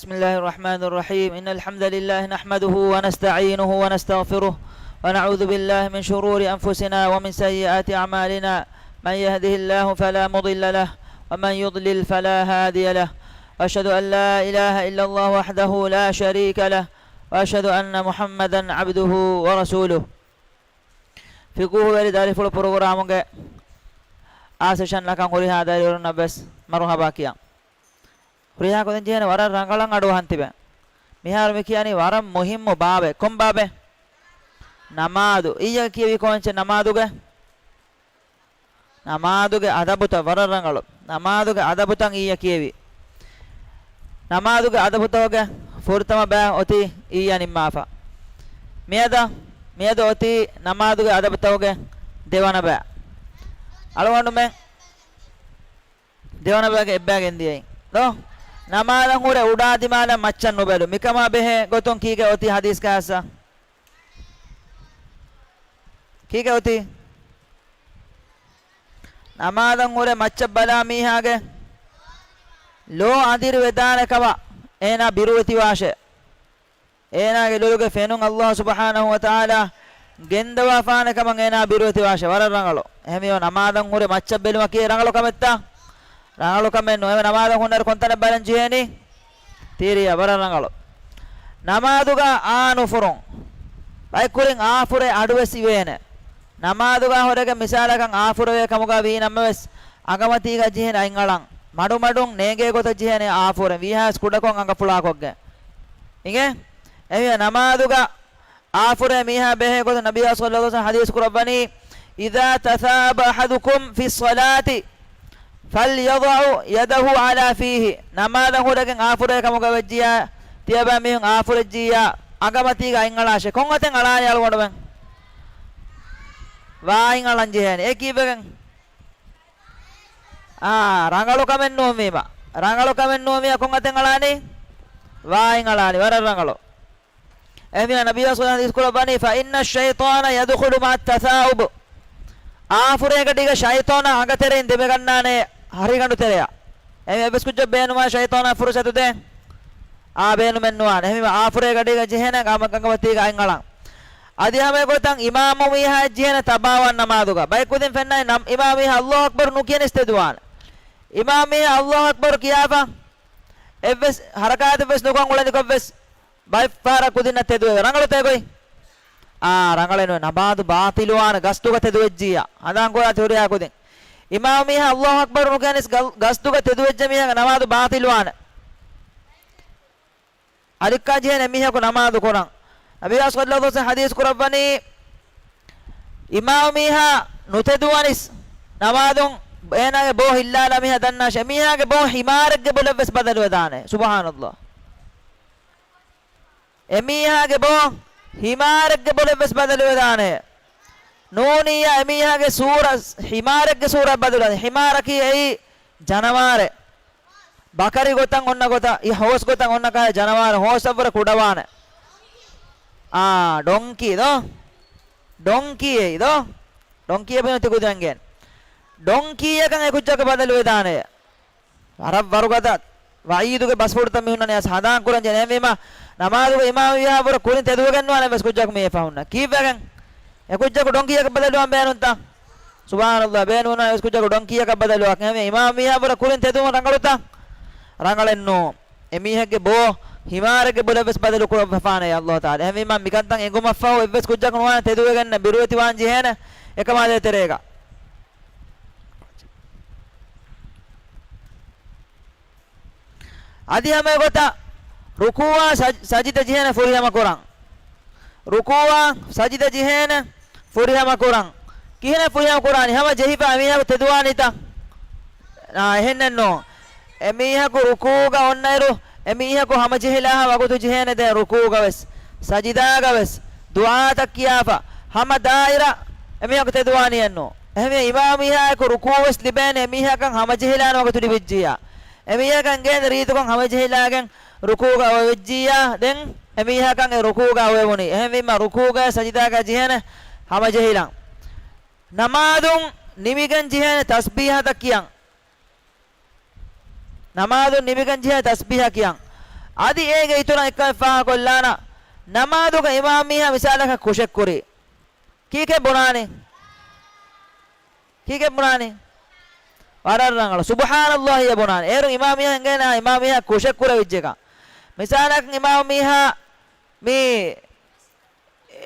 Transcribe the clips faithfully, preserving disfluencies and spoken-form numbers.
بسم الله الرحمن الرحيم. إن الحمد لله نحمده ونستعينه ونستغفره، ونعوذ بالله من شرور أنفسنا ومن سيئات أعمالنا. من يهده الله فلا مضل له، ومن يضلل فلا هادي له. وأشهد أن لا إله إلا الله وحده لا شريك له، وأشهد أن محمدا عبده ورسوله. ފިޤުހުވެރި ދަރިފުޅު ޕްރޮގްރާމުގެ އާ ސެޝަން ނަކަން ހުރިހާ ދަރިވަރުންނަށް ވެސް މަރުޙަބާ ކިޔަން. ހުރިހާ ކުދިން ޖެހޭނެ ވަރަށް ރަނގަޅަށް އަޑުއަހަން ތިބެ. މިހާރު މި ކިޔަނީ ވަރަށް މުހިއްމު ބާބެއް. ކޮން ބާބެއް؟ ނަމާދު. އިއްޔެ ކިޔެވި ކޮންޗެއް ނަމާދުގެ؟ ނަމާދުގެ އަދަބުތައް ވަރަށް ރަނގަޅު. ނަމާދުގެ އަދަބުތައް އިއްޔެ ކިޔެވި. ނަމާދުގެ އަދަބުތަކުގެ ފުރަތަމަ ބައި އޮތީ އިއްޔެ ނިންމާފަ. މިއަދަ، މިއަދު އޮތީ ނަމާދުގެ އަދަބުތަކުގެ ދެވަނަ ބައި. އަޅުގަނޑުމެން ދެވަނަ ބައިގެ އެއްބައި ގެންދިޔައި. ދޯ؟ ނަމާދަށް ހުރެ އުޑާ ދިމާލަށް މައްޗަށް ނުބެލު. މިކަމާ ބެހޭ ގޮތުން ކީކޭ އޮތީ ހަދީސްގަ އައިސް؟ ކީކޭ އޮތީ؟ ނަމާދަށް ހުރެ މައްޗަށް ބަލާ މީހާގެ ލޯ އަނދިރި ވެދާނެ ކަމަށް އޭނާ ބިރުވެތިވާށޭ. އޭނާގެ ލޮލުގެ ފެނުން ﷲ ސުބްޙާނަހޫ ވަތަޢާލާ ގެންދަވާފާނެ ކަމަށް އޭނާ ބިރުވެތިވާށޭ. ވަރަށް ރަނގަޅު. އެހެންވީމަ ނަމާދަށް ހުރެ މައްޗަށް ބެލުމަކީ ރަނގަޅު ކަމެއްތަ؟ ރަނގަޅު ކަމެއް ނޫން. އެހެންވެ ނަމާދަށް ހުންނައިރު ކޮންތަނަށް ބަލަން ޖެހޭނީ؟ ތިރިއަށް. ވަރަށް ރަނގަޅު. ނަމާދުގަ އާ ނުފުރުން. ބައެއްކުރިން އާފުރޭ އަޑުވެސް އިވޭނެ. ނަމާދުގަ ހުރެގެން މިސާލަކަށް އާފުރެވޭ ކަމުގަ ވީ ނަމަވެސް، އަނގަމަތީގަ ޖެހޭނެ އަތްއަޅަން. މަޑުމަޑުން ނޭނގޭ ގޮތަށް ޖެހޭނެ އާފުރެން. ވީހާވެސް ކުޑަކޮށް އަނގަފުޅާކޮށްގެން. އިނގޭ؟ އެހެންވެ ނަމާދުގަ އާފުރޭ މީހާ ބެހޭ ގޮތުން ނަބިއްޔާ ޞައްލައްލާހު ޢަލައިހި ވަސައްލަމަ ޙަދީޘް ކުރައްވަނީ، إذا تثاءب أحدكم في الصلاة فليضع يده على فيه. ނަމާދަށް ހުރެގެން އާފުރޭ ކަމުގަ ވެއްޖިއްޔާ، ތިޔަބައިމީހުން އާފުރެއްޖިއްޔާ، އަނގަމަތީގަ އަތްއަޅާށޭ. ކޮން އަތެއް އަޅާނީ އަޅުގަނޑުމެން؟ ވާ އަތްއަޅަން ޖެހޭނެ. އެ ކީއްވެގެން؟ އާ، ރަނގަޅު ކަމެއް ނޫންވީމަ. ރަނގަޅު ކަމެއް ނޫންވީމަ ކޮން އަތެއް އަޅާނީ؟ ވާ އަތްއަޅާނީ. ވަރަށް ރަނގަޅު. އެހެންވީމަ ނަބިއްޔާ ޞައްލައްލާހު ޢަލައިހި ވަސައްލަމަ ޙަދީޘް ކުރައްވަނީ، فإن الشيطان يدخل مع التثاؤب. އާފުރޭގަޑީގަ ޝައިޠާނާ އަނގަތެރެއިން ދެމިގަންނާނެ ހަރިގަނޑު ތެރެއަށް. އެހެން އެއްވެސް ކުއްޖަކު ބޭނުމާ ޝައިޠާނާ ފުރުޞަތު ދޭ. އާ ބޭނުމެއް ނުވާނެ. އެހެންވީމަ އާފުރޭގަޑީގަ ޖެހޭނެ އަނގަމަތީގަ އަތްއަޅަން. އަދި ހަމަ އެގޮތަށް އިމާމު މީހާ ޖެހޭނެ ތަބާވާން ނަމާދުގަ. ބައެއް ކުދިން ފެންނަނީ ނަމް-، އިމާމު މީހާ ﷲ އަކްބަރު ނުކިޔަނީސް ތެދުވާނެ. އިމާމު މީހާ ﷲ އަކްބަރު ކިޔާފަ އެއްވެސް ހަރަކާތެއްވެސް ނުކޮށް އުޅެނިކޮށްވެސް ބައެއް ފަހަރަށް ކުދިންނަށް ތެދުވެވޭ. ރަނގަޅުތަ އެގޮތް؟ އާ، ރަނގަޅެއް ނުވޭ. ނަމާދު ބާޠިލުވާނެ ގަސްދުގަ ތެދުވެއްޖިއްޔާ. ހަނދާން ކުރާތި ހުރިހާ ކުދިން. އިމާމު މީހާ ﷲ އަކްބަރު ނުކިޔަނީސް ގަ-، ގަސްދުގަ ތެދުވެއްޖެ މީހާގެ ނަމާދު ބާޠިލުވާނެ. އަލިއްކާ ޖެހޭނެ އެމީހަކު ނަމާދު ކުރަން. ނަބިއްޔާ ޞައްލައްލާހު ޢަލައިހި ވަސައްލަމަ ޙަދީޘް ކުރައްވަނީ، އިމާމު މީހާ ނުތެދުވަނީސް ނަމާދުން އޭނާގެ ބޯ ހިއްލާލާ މީހާ ދަންނާށޭ. އެމީހާގެ ބޯ ހިމާރެއްގެ ބޮލަށްވެސް ބަދަލުވެދާނެ. ސުބްޙާނައްލާހް. އެމީހާގެ ބޯ ހިމާރެއްގެ ބޮލަށްވެސް ބަދަލުވެދާނެ. ނޫނިއްޔާ އެމީހާގެ ސޫރަ، ހިމާރެއްގެ ސޫރަ ބަދަލުވެދާނެ. ހިމާރަކީ އެއީ ޖަނަވާރެއް. ބަކަރި ގޮތަށް އޮންނަ ގޮތަށް، އި ހޯސް ގޮތަށް އޮންނަ ކަހަލަ ޖަނަވާރެއް، ހޯސްއަށްވުރެ ކުޑަވާނެ. އާ، ޑޮންކީ ދޯ؟ ޑޮންކީ އެއީ ދޯ؟ ޑޮންކީ އެބަ ތި ކުދިންގެން. ޑޮންކީއަކަށް އެ ކުއްޖަކަށް ބަދަލުވެދާނެ. ވަރަށް ވަރުގަދަ ވަޢީދުގެ ބަސްފުޅުތައް މި ހުންނަނީ. އަސް ހަނދާން ކުރަން ޖެހޭނެ. އެހެންވީމަ، ނަމާދުގަ އިމާމު ވީހާ ވުރެ ކުރިން ތެދުވެގެން ނުވާނެ އެއްވެސް ކުއްޖަކު މި އެއް ފަހުންނަ. ކީއްވެގެން؟ އެ ކުއްޖަކު ޑޮންކީއަކަށް ބަދަލުވާން ބޭނުންތަ؟ ސުބްޙާނައްލާހް، ބޭނުން ނުވާނެ އެއްވެސް ކުއްޖަކު ޑޮންކީއަކަށް ބަދަލުވާކަށް. އެހެންވީމަ، އިމާމު ވީހާ ވުރެ ކުރިން ތެދުވުން ރަނގަޅުތަ؟ ރަނގަޅެއް ނޫން. އެމީހެއްގެ ބޯ ހިމާރެއްގެ ބޮލަށްވެސް ބަދަލު ކުރައްވަފާނެ ﷲ ތަޢާލާ. އެހެންވީމަ، މިކަންތައް އެނގުމަށްފަހު އެއްވެސް ކުއްޖަކު ނުވާނެ ތެދުވެގެން ބިރުވެތިވާން ޖެހޭނެ އެކަމާ ދޭތެރޭގަ. އަދި ހަމަ އެގޮތަށް ރުކޫޢާ ސަޖް-، ސަޖިދަ ޖެހޭނެ ފުރިހަމަ ކުރަން. ރުކޫޢާ ސަޖިދަ ޖެހޭނެ ފުރިހަމަ ކުރަން. ކިހިނެއް ފުރިހަމަ ކުރާނީ؟ ހަމަ ޖެހިފަ އެމީހަކު ތެދުވާނީތަ؟ އާ، އެހެންނެއް ނޫން. އެމީހަކު ރުކޫޢުގަ އޮންނައިރު، އެމީހަކު ހަމަޖެހިލާ ވަގުތު ޖެހޭނެ ދެން ރުކޫޢުގަވެސް، ސަޖިދާގަވެސް، ދުޢާތައް ކިޔާފަ، ހަމަ ދާއިރާ އެމީހަކު ތެދުވާނީއެއް ނޫން. އެހެންވެ، އިމާމު މީހާއެކު ރުކޫޢުވެސް ލިބޭނެ އެމީހަކަށް ހަމަޖެހިލާނެ ވަގުތު ލިބިއްޖިއްޔާ. އެމީހަކަށް އެނގޭނެ ރީތިކޮށް ހަމަޖެހިލާގެން ރުކޫޢުގަ އޮވެއްޖިއްޔާ، ދެން އެމީހަކަށް އެ ރުކޫޢުގަ އޮވެވުނީ. އެހެންވީމަ، ރުކޫޢުގަ ސަޖިދާގަ ޖެހޭނެ ހަމަޖެހިލަން. ނަމާދުން ނިމިގެން ޖެހޭނެ ތަސްބީޙަތައް ކިޔަން. ނަމާދުން ނިމިގެން ޖެހޭ ތަސްބީޙަ ކިޔަން. އަދި އޭގެ އިތުރަށް އެއްކަމެއް ފާހަގަކޮށްލާނަން، ނަމާދުގަ އިމާމީހާ މިސާލަކަށް ކުށެއްކުރީ. ކީކޭ ބުނާނީ؟ ކީކޭ ބުނާނީ؟ ވަރަށް ރަނގަޅު. ސުބްޙާނައްލާހިއޭ ބުނާނީ. އޭރު އިމާމީހާ އެނގޭނެ އިމާމީހާ ކުށެއް ކުރެވިއްޖެކަން. މިސާލަކަށް އިމާމީހާ މި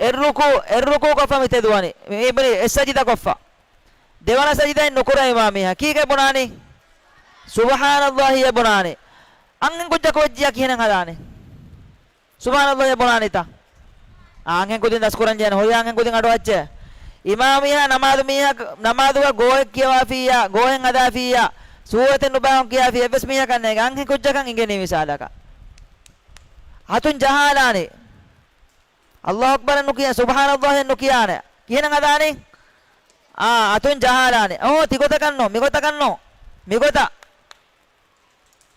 އެއްރުކޫ، އެއްރުކޫ ކޮށްފަ މިތެދުވަނީ. މި އިބްނި އެއްސަޖިދަ ކޮށްފަ. ދެވަނަ ސަޖިދައެއް ނުކުރޭ އިމާމީހާ. ކީކޭ ބުނާނީ؟ ސުބްޙާނައްލާހިއޭ ބުނާނީ. އަންހެން ކުއްޖަކު ވެއްޖިއްޔާ ކިހިނެއް ހަދާނީ؟ ސުބްޙާނައްލާހިއޭ ބުނާނީތަ؟ އާ، އަންހެން ކުދިން ދަސްކުރަން ޖެހޭނެ. ހުރިހާ އަންހެން ކުދިން އަޑުއައްޗޭ. އިމާމީހާ ނަމާދު މީހާ، ނަމާދުގަ ގޯހެއް ކިޔަވާފިއްޔާ، ގޯހެއް ހަދާފިއްޔާ، ސޫރަތެއް ނުބައިކޮށް ކިޔާފިއްޔާ، އެއްވެސް މީހަކަށް ނޭނގެ. އަންހެން ކުއްޖަކަށް އިނގެނީ މިސާލަކަށް. އަތުން ޖަހާލާނީ. އައްލާހު އަކްބަރަށް ނުކިޔާ، ސުބްޙާނައްލާހިއެއް ނުކިޔާނެ. ކިހިނެއް ހަދާނީ؟ އާ، އަތުން ޖަހާލާނީ. އޯ، ތިގޮތަކަށްނު، މިގޮތަކަށްނު، މިގޮތަށް.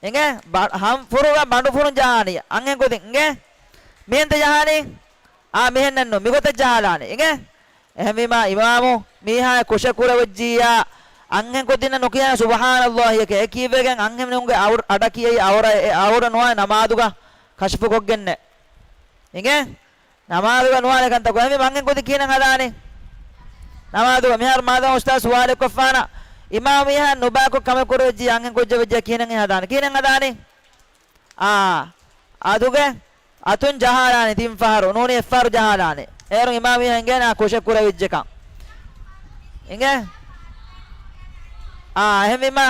އިނގޭ؟ ބަ-، ހަންފުރުގަ ބަނޑުފުރުން ޖަހާނީ. އަންހެން ކުދިން. އިނގޭ؟ މިހެންތަ ޖަހާނީ؟ އާ، މިހެންނެއްނު، މިގޮތަށް ޖަހާލާނީ. އިނގޭ؟ އެހެންވީމާ، އިމާމު މީހާ ކުށެއް ކުރެވިއްޖިއްޔާ، އަންހެން ކުދިންނަށް ނުކިޔާނެ ސުބްޙާނައްލާހިއެކޭ. އެ ކީއްވެގެން އަންހެނުންގެ އައުރަ-، އަޑަކީ އައުރަ، އެ އައުރަ ނުވާ ނަމާދުގަ ކަޝްފުކޮށްގެންނެއް. އިނގޭ؟ ނަމާދުގަ ނުވާނެ ކަންތައް ކުރަން. މި އަންހެން ކުދިން ކިހިނެއް ހަދާނީ؟ ނަމާދުގަ މިހާރު މާދަމާ އުސްތާޒު ސުވާލެއް ކޮށްފާނަ، އިމާމީހާ ނުބައިކޮށް ކަމެއް ކުރެވިއްޖިއްޔާ އަންހެން ކުއްޖެއް ވެއްޖިއްޔާ ކިހިނެއް ހަދާނީ؟ ކިހިނެއް ހަދާނީ؟ އާ، އަދުގެ އަތުން ޖަހާލާނީ ތިން ފަހަރު، ނޫނީ އެއްފަހަރު ޖަހާލާނީ. އޭރު އިމާމީހާ އިނގޭނެ އާ ކުށެއް ކުރެވިއްޖެކަން. އިނގޭ؟ އާ، އެހެންވީމާ،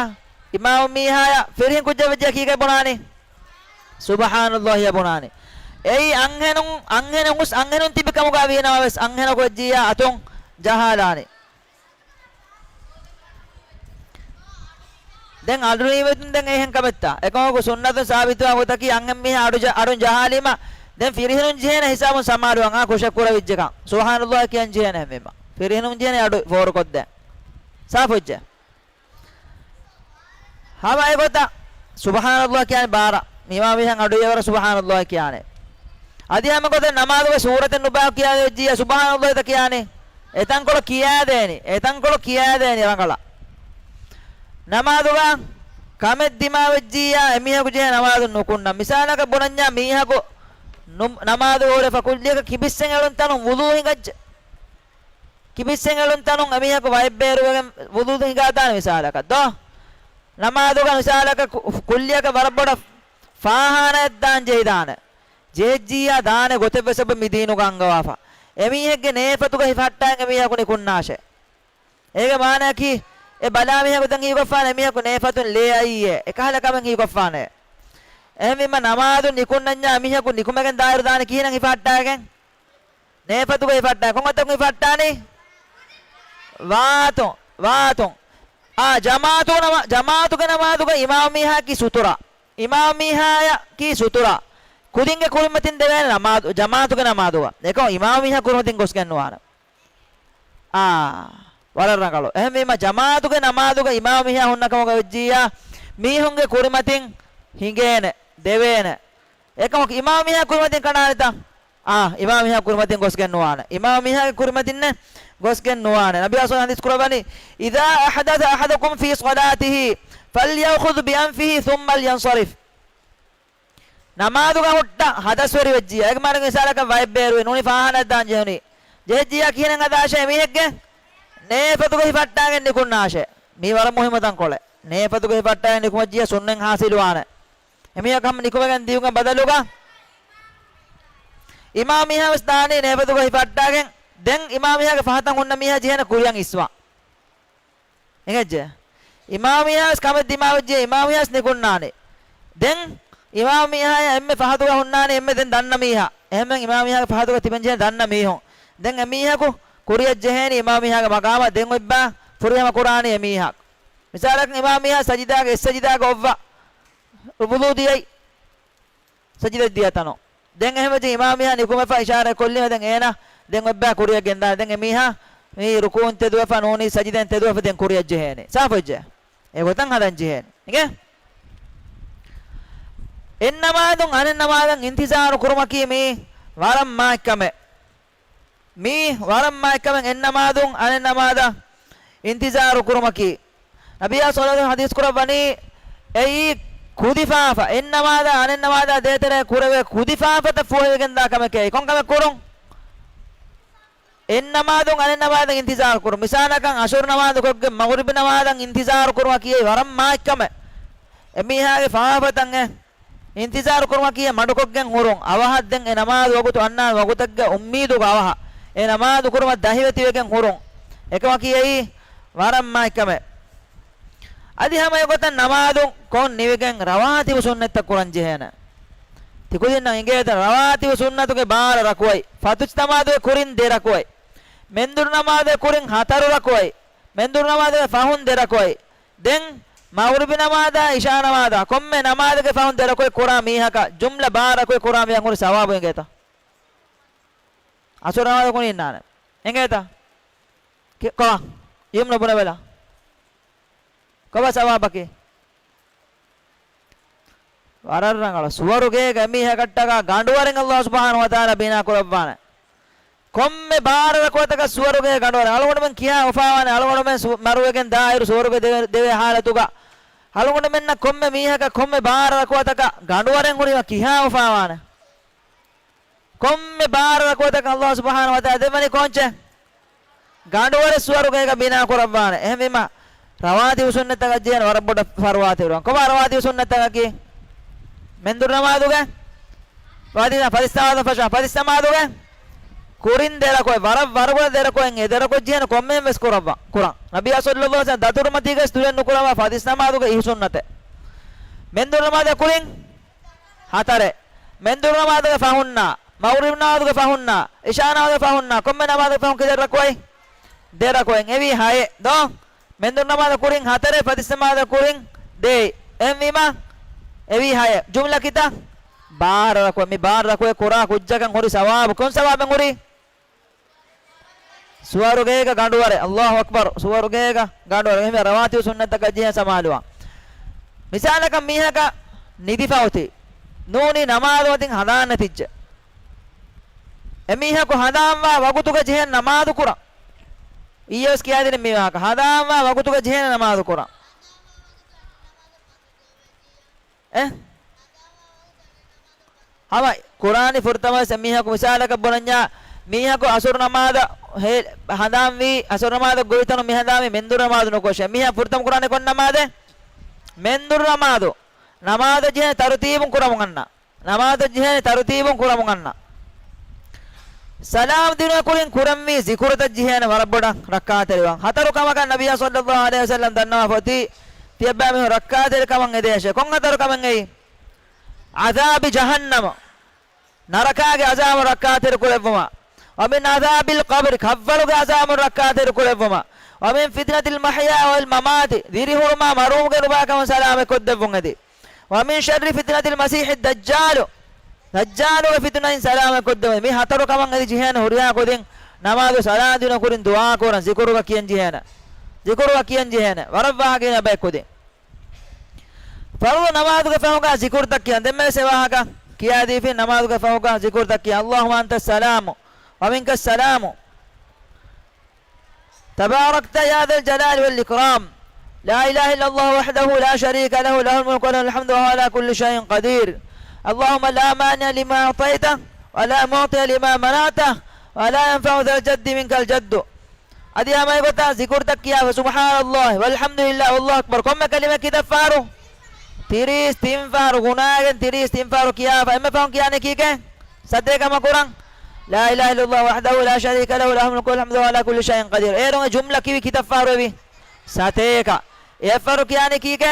އިމާމު މީހާޔަށް ފިރިހެން ކުއްޖެއް ވެއްޖެއްޔާ ކީކޭ ބުނާނީ؟ ސުބްޙާނައްލާހިއޭ ބުނާނީ. އެއީ އަންހެނުން، އަންހެނުން ހުސް، އަންހެނުން ތިބި ކަމުގަ ވީނަމަވެސް، އަންހެނަކު ވެއްޖިއްޔާ އަތުން ޖަހާލާނީ. ދެން އަޑު ނިވެދުން ދެން އެހެން ކަމެއްތަ؟ އެކަމަކު ސުންނަތުން ސާބިތުވާ ގޮތަކީ އަންހެން މީހާ އަޑު ޖަ-، އަޑުން ޖަހާލީމަ، ދެން ފިރިހެނުން ޖެހޭނެ ހިސާބުން ސަމާލުވާން އާ ކުށެއް ކުރެވިއްޖެކަން. ސުބްޙާނައްލާހި ކިޔަން ޖެހޭނެ އެހެންވީމަ. ފިރިހެނުން ޖެހޭނެ އަޑު ފޯރުކޮށްދޭން. ސާފުވެއްޖެ. ހަމަ އެގޮތަށް ސުބްޙާނައްލާހި ކިޔާނެ ބާރަށް. އިމާމީހާ އަޑުއިވުރަށް ސުބްޙާނައްލާހި ކިޔާނެ. އަދި ހަމަ ގޮތަށް ނަމާދުގެ ސޫރަތެއް ނުބައިކޮށް ކިޔާ ވެއްޖިއްޔާ ސުބްޙާނައްލާހިތަ ކިޔާނީ؟ އެތަންކޮޅު ކިޔާދޭނީ، އެތަންކޮޅު ކިޔާދޭނީ ރަނގަޅަށް. ނަމާދުގަ ކަމެއް ދިމާވެއްޖިއްޔާ އެމީހަކު ޖެހޭ ނަމާދު ނުކުންނަ. މިސާލަކަށް ބުނަންޏާ މީހަކު ނު-، ނަމާދު ހުރެފަ ކުއްލިއަކަށް ކިބިއްސެއް އެޅުން ތަނުން ވުޟޫ ހިނގައްޖެ. ކިބިއްސެއް އެޅުން ތަނުން އެމީހަކު ވައެއް ބޭރުވެގެން ވުޟޫ ހިނގާދާނެ މިސާލަކަށް ދޯ؟ ނަމާދުގަ މިސާލަކަށް ކު-، ކުއްލިއަކަށް ވަރަށް ބޮޑަށް ފާހާނައެއް ދާން ޖެހިދާނެ. ޖެހިއްޖިއްޔާ ދާނެ ގޮތެއްވެސް އެބަ މި ދީނުގަ އަންގަވާފަ. އެމީހެއްގެ ނޭފަތުގަ ހިފަހައްޓާން އެމީހަކު ނިކުންނާށޭ. އޭގެ މާނައަކީ، އެ ބަލާ މީހަކު ދެން ހީކޮށްފާނެ އެމީހަކު ނޭފަތުން ލޭ އައީއޭ، އެކަހަލަ ކަމެއް ހީކޮށްފާނެ. އެހެންވީމަ ނަމާދު ނިކުންނަންޏާ އެމީހަކު ނިކުމެގެން ދާއިރު ދާނެ ކިހިނެއް ހިފަހައްޓާގެން؟ ނޭފަތުގަ ހިފަހައްޓާ. ކޮން އަތަކުން ހިފަހައްޓާނީ؟ ވާތުން، ވާތުން. އާ، ޖަމާޢަތު ނަމާ-، ޖަމާޢަތުގެ ނަމާދުގަ އިމާމު މީހާއަކީ ސުތުރާ. އިމާމު މީހާއަކީ ސުތުރާ. ކުދިންގެ ކުރިމަތިން ދެވޭނެ ނަމާދު، ޖަމާޢަތުގެ ނަމާދުގަ. އެކަމަކު އިމާމު މީހާ ކުރިމަތިން ގޮސްގެން ނުވާނެ. އާ، ވަރަށް ރަނގަޅު. އެހެންވީމަ ޖަމާޢަތުގެ ނަމާދުގަ އިމާމު މީހާ ހުންނަ ކަމުގަ ވެއްޖިއްޔާ، މީހުންގެ ކުރިމަތިން ހިނގޭނެ، ދެވޭނެ. އެކަމަކު އިމާމު މީހާ ކުރިމަތިން ކަނޑާނެތަ؟ އާ، އިމާމު މީހާ ކުރިމަތިން ގޮސްގެން ނުވާނެ. އިމާމު މީހާގެ ކުރިމަތިންނެއް ގޮސްގެން ނުވާނެ. ނަބިއްޔާ ޞައްލަﷲު ޢަލައިހި ވަސައްލަމަ ޙަދީޘް ކުރައްވަނީ، "إذا أحدث أحدكم في صلاته فليأخذ بأنفه ثم لينصرف." ނަމާދުގަ ހުއްޓަ ހަދަސްވެރިވެއްޖިއްޔާ، އޭގެ މާނަ މިސާލަކަށް ވައެއް ބޭރުވި ނޫނީ ފާހާނައެއް ދާން ޖެހުނީ. ޖެހިއްޖިއްޔާ ކިހިނެއް ހަދާށޭ؟ އެމީހެއްގެ ނޭފަތުގަ ހިފަހައްޓާގެން ނިކުންނާށޭ. މީ ވަރަށް މުހިއްމު ތަންކޮޅެއް. ނޭފަތުގަ ހިފަހައްޓާގެން ނިކުމައްޖިއްޔާ ސުންނަތް ޙާޞިލުވާނެ. އެމީހަކު ހަމަ ނިކުމެގެން ދިޔުމުގެ ބަދަލުގަ އިމާމު މީހާވެސް ދާނީ ނޭފަތުގަ ހިފަހައްޓާގެން. ދެން އިމާމު މީހާގެ ފަހަތަށް ހުންނަ މީހާ ޖެހޭނެ ކުރިއަށް އިސްވާން. އެނގެއްޖެ؟ އިމާމު މީހާވެސް ކަމެއް ދިމާވެއްޖެ، އިމާމު މީހާވެސް ނިކުންނާނެ. ދެން އިމާމު މީހާޔާ އެންމެ ފަހަތުގަ ހުންނާނެ އެންމެ ދެން ދަންނަ މީހާ. އެހެންވެ އިމާމު މީހާގެ ފަހަތުގަ ތިބެން ޖެހޭ ދަންނަ މީހުން. ދެން އެމީހަކު ކުރިއަށް ޖެހޭނީ އިމާމު މީހާގެ މަގާމަށް. ދެން އޮތްބާ ފުރިހަމަ ކުރާނީ އެމީހާ. މިސާލަކަށް އިމާމު މީހާ ސަޖިދާގެ އެއް ސަޖިދާގަ އޮއްވާ ވުޟޫ ދިޔައީ. ސަޖިދަ ދިޔަ ތަނުން. ދެން އެހެންވެއްޖެ އިމާމު މީހާ ނިކުމެފަ އިޝާރާތް ކޮށްލީމަ ދެން އޭނާ ދެން އޮތްބާ ކުރިއަށް ގެންދާނެ. ދެން އެމީހާ މި ރުކޫޢުން ތެދުވެފަ ނޫނީ ސަޖިދައިން ތެދުވެފަ ދެން ކުރިއަށް ޖެހޭނެ. ސާފުވެއްޖެ؟ އެގޮތަށް ހަދަން ޖެހޭނެ. އިނގޭ؟ އެއް ނަމާދުން އަނެއް ނަމާދަށް އިންތިޒާރު ކުރުމަކީ މީ ވަރަށް މާތް ކަމެއް. މީ ވަރަށް މާތް ކަމެއް އެއް ނަމާދުން އަނެއް ނަމާދަށް އިންތިޒާރު ކުރުމަކީ. ނަބިއްޔާ ޞައްލަﷲު ޢަލައިހި ވަސައްލަމަ ޙަދީޘް ކުރައްވަނީ، އެއީ ކުދިފާފަ، އެއް ނަމާދާ އަނެއް ނަމާދާ ދޭތެރޭ ކުރެވޭ ކުދިފާފަތައް ފޫހިވެގެންދާ ކަމެކޭ. ކޮން ކަމެއް ކުރުން؟ އެއް ނަމާދުން އަނެއް ނަމާދަށް އިންތިޒާރު ކުރުން. މިސާލަކަށް އަސުރު ނަމާދު ކޮށްގެން މަޣުރިބި ނަމާދަށް އިންތިޒާރު ކުރުމަކީ ވަރަށް މާތް ކަމެއް. އެމީހާގެ ފާފަތައް އެ އިންތިޒާރު ކުރުމަކީ މަޑުކޮށްގެން ހުރުން. އަވަހަށް ދެން އެ ނަމާދު ވަގުތު އަންނާނެ ވަގުތެއްގެ އުއްމީދުގަ އަވަހަށް އެ ނަމާދު ކުރުމަށް ދަހިވެތިވެގެން ހުރުން. އެކަމަކީ އެއީ ވަރަށް މާތް ކަމެއް. އަދި ހަމަ އެގޮތަށް ނަމާދު ކޮށް ނިވިގެން ރަވާތިބު ސުންނަތްތައް ކުރަން ޖެހޭނެ. ތިކުދިންނަށް އިނގޭތަ ރަވާތިބު ސުންނަތުގެ ބާރަ ރަކުޢަތް، ފަތުސް ނަމާދުގެ ކުރިން ދެ ރަކުޢަތް، މެންދުރު ނަމާދުގެ ކުރިން ހަތަރު ރަކުޢަތް، މެންދުރު ނަމާދުގެ ފަހުން ދެ ރަކުޢަތް. ދެން މަޣުރިބި ނަމާދާ އިޝާ ނަމާދާ ކޮންމެ ނަމާދެއްގެ ފަހުން ދެ ރަކުޢަތް ކުރާ މީހަކަށް ޖުމްލަ ބާރަ ރަކުޢަތް ކުރާ މީހަކަށް ހުރި ސަވާބު އިނގޭތަ؟ އަސުރު ނަމާދު ކުރިން އިންނާނެ. އިނގޭތަ؟ ކި-، ކޮބާ؟ ޔުމްނު ބުނެބަލަ. ކޮބާ ސަވާބަކީ؟ ވަރަށް ރަނގަޅު. ސުވަރުގޭގަ އެމީހަކަށްޓަކާ ގަނޑުވަރެއް ﷲ ސުބްޙާނަހޫ ވަތަޢާލާ ބިނާ ކުރައްވާނެ. ކޮންމެ ބާރަ ރަކުޢަތަކަށް ސުވަރުގޭ ގަނޑުވަރެއް. އަޅުގަނޑުމެން ކިހާ އުފާވާނެ؟ އަޅުގަނޑުމެން ސު-، މަރުވެގެން ދާއިރު ސުވަރުގެ ދެވޭ، ދެވޭ ޙާލަތުގަ އަޅުގަނޑުމެންނަށް ކޮންމެ މީހަކަށް ކޮންމެ ބާރަ ރަކުޢަތަކަށް ގަނޑުވަރެއް ހުރީމަ ކިހާ އުފާވާނެ؟ ކޮންމެ ބާރަ ރަކުޢަތަކަށް ﷲ ސުބްޙާނަހޫ ވަތަޢާލާ ދެއްވަނީ ކޯންޗެއް؟ ގަނޑުވަރެއް ސުވަރުގޭގަ ބިނާ ކުރައްވާނެ. އެހެންވީމަ، ރަވާތިބު ސުންނަތަކަށް ޖެހޭނެ ވަރަށް ބޮޑަށް ފަރުވާތެރިވާން. ކޮބާ ރަވާތިބު ސުންނަތަކަކީ؟ މެންދުރު ނަމާދުގެ ވަދިނަ ފަތިސް ނަމާދު ފަށާ، ފަތިސް ނަމާދުގެ ކުރިން ދެ ރަކުޢަތް، ވަރަށް ވަރުގަދަ ދެ ރަކުޢަތް، އެ ދެ ރަކުޢަތް ޖެހޭނެ ކޮންމެހެން ވެސް ކުރައްވާ، ކުރަން. ނަބިއްޔާ ޞައްލަﷲ ޢަލައިހި ވަސައްލަމަ ދަތުރުމަތީގައި ދުރެއް ނުކުރައްވާ ފަތިސް ނަމާދުގެ އިހު ސުންނަތެއް. މެންދުރު ނަމާދުގެ ކުރިން ހަތަރެއް. މެންދުރު ނަމާދުގެ ފަހުންނާ، މަޣުރިބް ނަމާދުގެ ފަހުންނާ، އިޝާ ނަމާދުގެ ފަހުންނާ، ކޮންމެ ނަމާދަކު ފަހުން ކިތައް ރަކުޢަތް؟ ދެ ރަކުޢަތް. އެވީ ހައެއް ދޯ؟ މެންދުރު ނަމާދު ކުރިން ހަތަރެއް، ފަތިސް ނަމާދު ކުރިން ދޭއް. އެހެންވީމަ، އެވީ ހައެއް. ޖުމްލަ ކިތައް؟ ބާރަ ރަކުޢަތް. މި ބާރަ ރަކުޢަތް ކުރާ ކުއްޖަކަށް ހުރި ސަވާބު. ކޮން ސަވާބެއް ހުރީ؟ ސުވަރުގޭގަ ގަނޑުވަރެއް. އައްލާހު އަކްބަރު. ސުވަރުގޭގަ ގަނޑުވަރެއް. އެހެންވެ ރަވާތިބު ސުންނަތަކަށް ޖެހޭ ސަމާލުވާ. މިސާލަކަށް މީހަކަށް ނިދިފަ އޮތީ. ނޫނީ ނަމާދު އޮތީ ހަނދާން ނެތިއްޖެ. އެމީހަކު ހަނދާންވާ ވަގުތުގަ ޖެހޭ ނަމާދު ކުރަން. އިއްޔެވެސް ކިޔާދިނީ މި ވާހަކަ. ހަނދާންވާ ވަގުތުގަ ޖެހޭ ނަމާދު ކުރަން. އެ؟ ހަމަ ކުރާނީ ފުރަތަމަވެސް އެމީހަކު މިސާލަކަށް ބުނަންޏާ، މީހަކު އަސުރު ނަމާދަށް ހޭ-، ހަނދާންވީ، އަސުރު ނަމާދަށް ގޮވިތަނު މި ހަނދާންވީ މެންދުރު ނަމާދު ނުކޮށެ. މީހާ ފުރަތަމަ ކުރާނީ ކޮން ނަމާދެއް؟ މެންދުރު ނަމާދު. ނަމާދަށް ޖެހޭ ތަރުތީބުން ކުރަމުން އަންނަ. ނަމާދަށް ޖެހޭ ތަރުތީބުން ކުރަމުން އަންނަ. ސަލާމް ދިނުމަށް ކުރިން ކުރަންވީ ޒިކުރުތައް ޖެހޭނެ ވަރަށް ބޮޑަށް ރައްކާތެރިވާން. ހަތަރު ކަމަކަށް ނަބިއްޔާ ޞައްލައްލާހު ޢަލައިހި ވަސައްލަމް ދަންނަވާފަ އޮތީ ތިޔަބައިމީހުން ރައްކާތެރިކަމަށް އެދޭށޭ. ކޮން ހަތަރު ކަމެއް އެއީ؟ ޢަޛާބި ޖަހަންނަމަ، ނަރަކާގެ ޢަޛާބުން ރައްކާތެރި ކުރެއްވުމަށް. ވަމިން ޢަޛާބިލް ޤަބްރި، ޤައްބަރުގެ ޢަޛާބުން ރައްކާތެރި ކުރެއްވުމަށް. ވަމިން ފިތްނަތިލް މަޙްޔާ ވަލް މަމާތި، ދިރިހުރުމާ މަރުވުމުގެ ނުބާކަމުން ސަލާމަތް ކޮށްދެއްވުން އެދި. ވަމިން ޝައްރި ފިތްނަތިލް މަސީޙި ދައްޖާލު، ދައްޖާލުގެ ފިތުނައިން ސަލާމަތް ކޮށްދެވުން. މި ހަތަރު ކަމަށް އެދި ޖެހޭނެ ހުރިހާ ކުދިން ނަމާދު ސަލާމް ދިނުމަށް ކުރިން ދުޢާ ކުރަން، ޒިކުރުގަ ކިޔަން ޖެހޭނެ. ޒިކުރުގަ ކިޔަން ޖެހޭނެ. ވަރަށް ވާހަކަ އިން ބައެއް ކުދިން. ފަރުޟު ނަމާދުގެ ފަހުގަ ޒިކުރުތައް ކިޔަން. ދެންމެވެސް އެ ވާހަކަ ކިޔާދީފިން، ނަމާދުގެ ފަހުގަ ޒިކުރުތައް ކިޔަން. اللهم أنت السلام ومنك السلام. تباركت يا ذا الجلال والإكرام. لا إله إلا الله وحده لا شريك له، له الملك وله الحمد وهو على كل شيء قدير. اللهم لا مانع لما أعطيت ولا معطي لما منعت ولا ينفع ذا الجد منك الجد. އަދި ހަމަ އެގޮތަށް ޒިކުރުތައް ކިޔާފަ، سبحان الله والحمد لله والله أكبر ކޮންމެ ކަލިމައެއް ކިތައް ފަހަރު؟ ތިރީސް ތިން ފަހަރު ގުނާގެން ތިރީސް ތިން ފަހަރު ކިޔާފަ، އެންމެ ފަހުން ކިޔާނީ ކީކޭ؟ ސަތޭކަ ހަމަ ކުރަން. لا إله إلا الله وحده لا شريك له، له الملك وله الحمد وهو على كل شيء قدير. އޭރުން އެ ޖުމްލަ ކިޔުނީ ކިތައް ފަހަރު އެވީ؟ ސަތޭކަ. އެއް ފަހަރު ކިޔާނީ ކީކޭ؟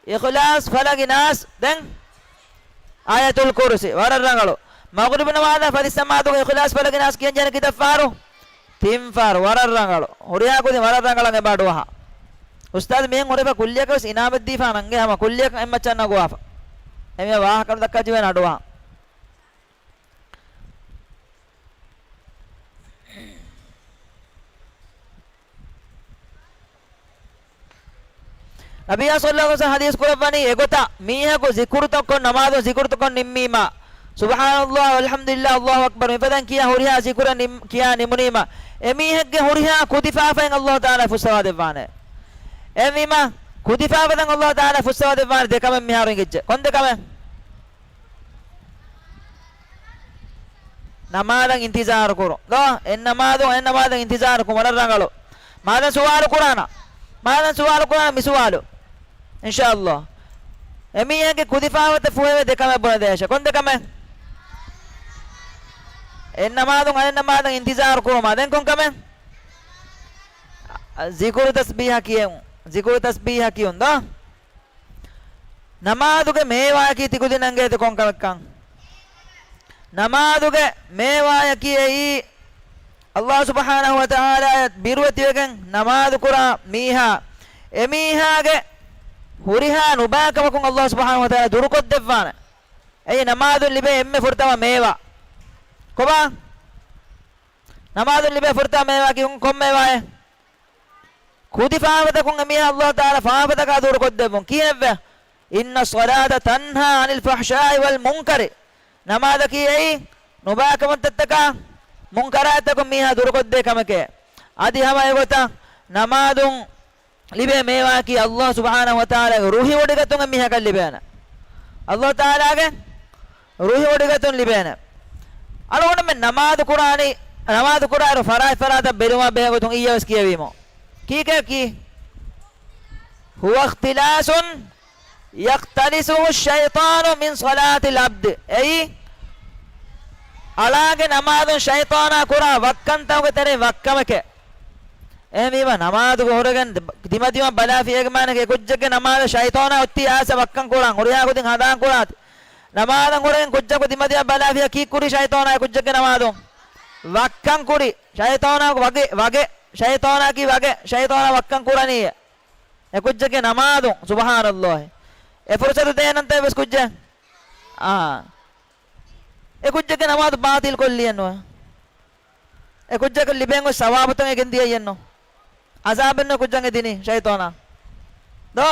އިޚްލާޞް، ފަލަގި، ނާސް، ދެން އާޔަތުލް ކުރުސީ. ވަރަށް ރަނގަޅު. މަޣްރިބު ނަމާދާ ފަތިސް ނަމާދުގަ އިޚްލާޞް، ފަލަގި، ނާސް ކިޔަން ޖެހޭނީ ކިތައް ފަހަރު؟ ތިން ފަހަރު. ވަރަށް ރަނގަޅު. ހުރިހާ ކުދިން ވަރަށް ރަނގަޅަށް އެބަ އަޑުއަހާ. އުސްތާޛު މިހެން ހުރެފަ ކުއްލިއަކަށް ވެސް އިނާމެއް ދީފާ ނަންގޭ ހަމަ ކުއްލިއަކަށް އެއްމައްޗަށް ނަގުވާފަ. އެމީހާ ވާހަކަ ދައްކާ ޖެހޭނެ އަޑުއަހާ. ނަބިއްޔާ ޞައްލަﷲ ޢަލައިހި ވަސައްލަމަ ޙަދީޘް ކުރައްވަނީ އެގޮތަށް މީހަކު ޒިކުރުތަކުން ނަމާދުން ޒިކުރުތަކުން ނިންމީމަ، سبحان الله والحمد لله والله أكبر މިފަދައިން ކިޔާ ހުރިހާ ޒިކުރެއް ނިން-، ކިޔާ ނިމުނީމަ، އެމީހެއްގެ ހުރިހާ ކުދި ފާފައިން ﷲ ތަޢާލާ ފުއްސަވާ ދެއްވާނެ. އެހެންވީމަ، ކުދިފާފަތަށް އައްލާހު ތަޢާލާ ފުއްސަވާ ދެއްވާނެ ދެ ކަމެއް މިހާރު އިނގިއްޖެ. ކޮން ދެ ކަމެއް؟ ނަމާދަށް އިންތިޒާރު ކުރުން. ދޯ؟ އެއް ނަމާދު، އެއް ނަމާދަށް އިންތިޒާރު ކުރުން. ވަރަށް ރަނގަޅު. މާދަން ސުވާލު ކުރާނަ؟ މާދަން ސުވާލު ކުރާނަ މި ސުވާލު. އިންޝާއައްލާ. އެމީހެއްގެ ކުދިފާފަތަށް ފުހެވޭ ދެ ކަމެއް ބުނެދޭށޭ. ކޮން ދެ ކަމެއް؟ އެއް ނަމާދުން އަނެއް ނަމާދަށް އިންތިޒާރު ކުރުމާ. ދެން ކޮން ކަމެއް؟ ޒިކުރު ތަސްބީހަ ކިޔެވުން. ޒިކުރު ތަސްބީހަ ކިޔުން ދޯ؟ ނަމާދުގެ މޭވާއަކީ ތިކުދިންނަށް އެނގޭތަ ކޮންކަމެއްކަން؟ ނަމާދުގެ މޭވާއަކީ އެއީ، އައްލާހު ސުބްޙާނަހު ވަތަޢާލާއަށް ބިރުވެތިވެގެން ނަމާދު ކުރާ މީހާ، އެމީހާގެ ހުރިހާ ނުބާކަމަކުން އައްލާހު ސުބްޙާނަހު ވަތަޢާލާ ދުރުކޮށްދެއްވާނެ. އެއީ ނަމާދުން ލިބޭ އެންމެ ފުރަތަމަ މޭވާ. ކޮބާ؟ ނަމާދުން ލިބޭ ފުރަތަމަ މޭވާއަކީ ކޮން މޭވާއެއް؟ ކުދި ފާފަތަކުން އެމީހާ އައްލާހު ތަޢާލާ ފާފަތަކާ ދުރުކޮށްދެއްވުން. ކީއެއްވެ؟ إن الصلاة تنهى عن الفحشاء والمنكر. ނަމާދަކީ އެއީ ނުބާކަމުންތައްތަކާ، މުންކަރާތްތަކުން މީހާ ދުރުކޮށްދޭ ކަމެކޭ. އަދި ހަމަ އެގޮތަށް ނަމާދުން ލިބޭ މޭވާއަކީ އައްލާހު ސުބްޙާނަހު ވަތަޢާލާގެ ރުހިވޮޑިގަތުން އެމީހަކަށް ލިބޭނެ. އައްލާހު ތަޢާލާގެ ރުހިވޮޑިގަތުން ލިބޭނެ. އަޅުގަނޑުމެން ނަމާދު ކުރާނީ، ނަމާދު ކުރާއިރު ފަރާތް ފަރާތަށް ބެލުމާ ބެހޭގޮތުން އިއްޔެވެސް ކިޔެވީމު. ކީކޭ ކީ؟ هو اختلاس يختلسه الشيطان من صلاة العبد. އެއީ، އަޅާގެ ނަމާދުން ޝައިޠާނާ ކުރާ ވައްކަންތަކުގެ ތެރެއިން ވައްކަމެކޭ. އެހެންވީމަ، ނަމާދުގަ ހުރެގެން ދިމަދިމަ ބަލާފިޔޭގެ މާނައަކީ އެކުއްޖެއްގެ ނަމާދަށް ޝައިޠާނާ އޮތީ އާސަ ވައްކަން ކުރާން، ހުރިހާ ކުދިން ހަދާން ކުރާތި. ނަމާދަށް ހުރެގެން ކުއްޖަކު ދިމަދިމަ ބަލާފިޔާ ކީއްކުރީ ޝައިޠާނާ އެކުއްޖެއްގެ ނަމާދުން؟ ވައްކަން ކުރި. ޝައިޠާނާ ވަގެ، ވަގެ، ޝައިޠާނާ ކީ ވަގެ، ޝައިޠާނާ ވައްކަން ކުރަނީ. އެކުއްޖެއްގެ ނަމާދުން، ސުބްޙާނައްލާހި. އެ ފުރުޞަތު ދޭނަންތަ އެއްވެސް ކުއްޖެއް؟ އާ. އެކުއްޖެއްގެ ނަމާދު ބާޠިލް ކޮށްލިއެއްނުވެ. އެކުއްޖަކަށް ލިބެން އޮތް ސަވާބުތައް އެ ގެންދިޔައީއެއްނު. ޢަޒާބެއްނު އެކުއްޖަށް އެ ދިނީ ޝައިޠާނާ. ދޯ؟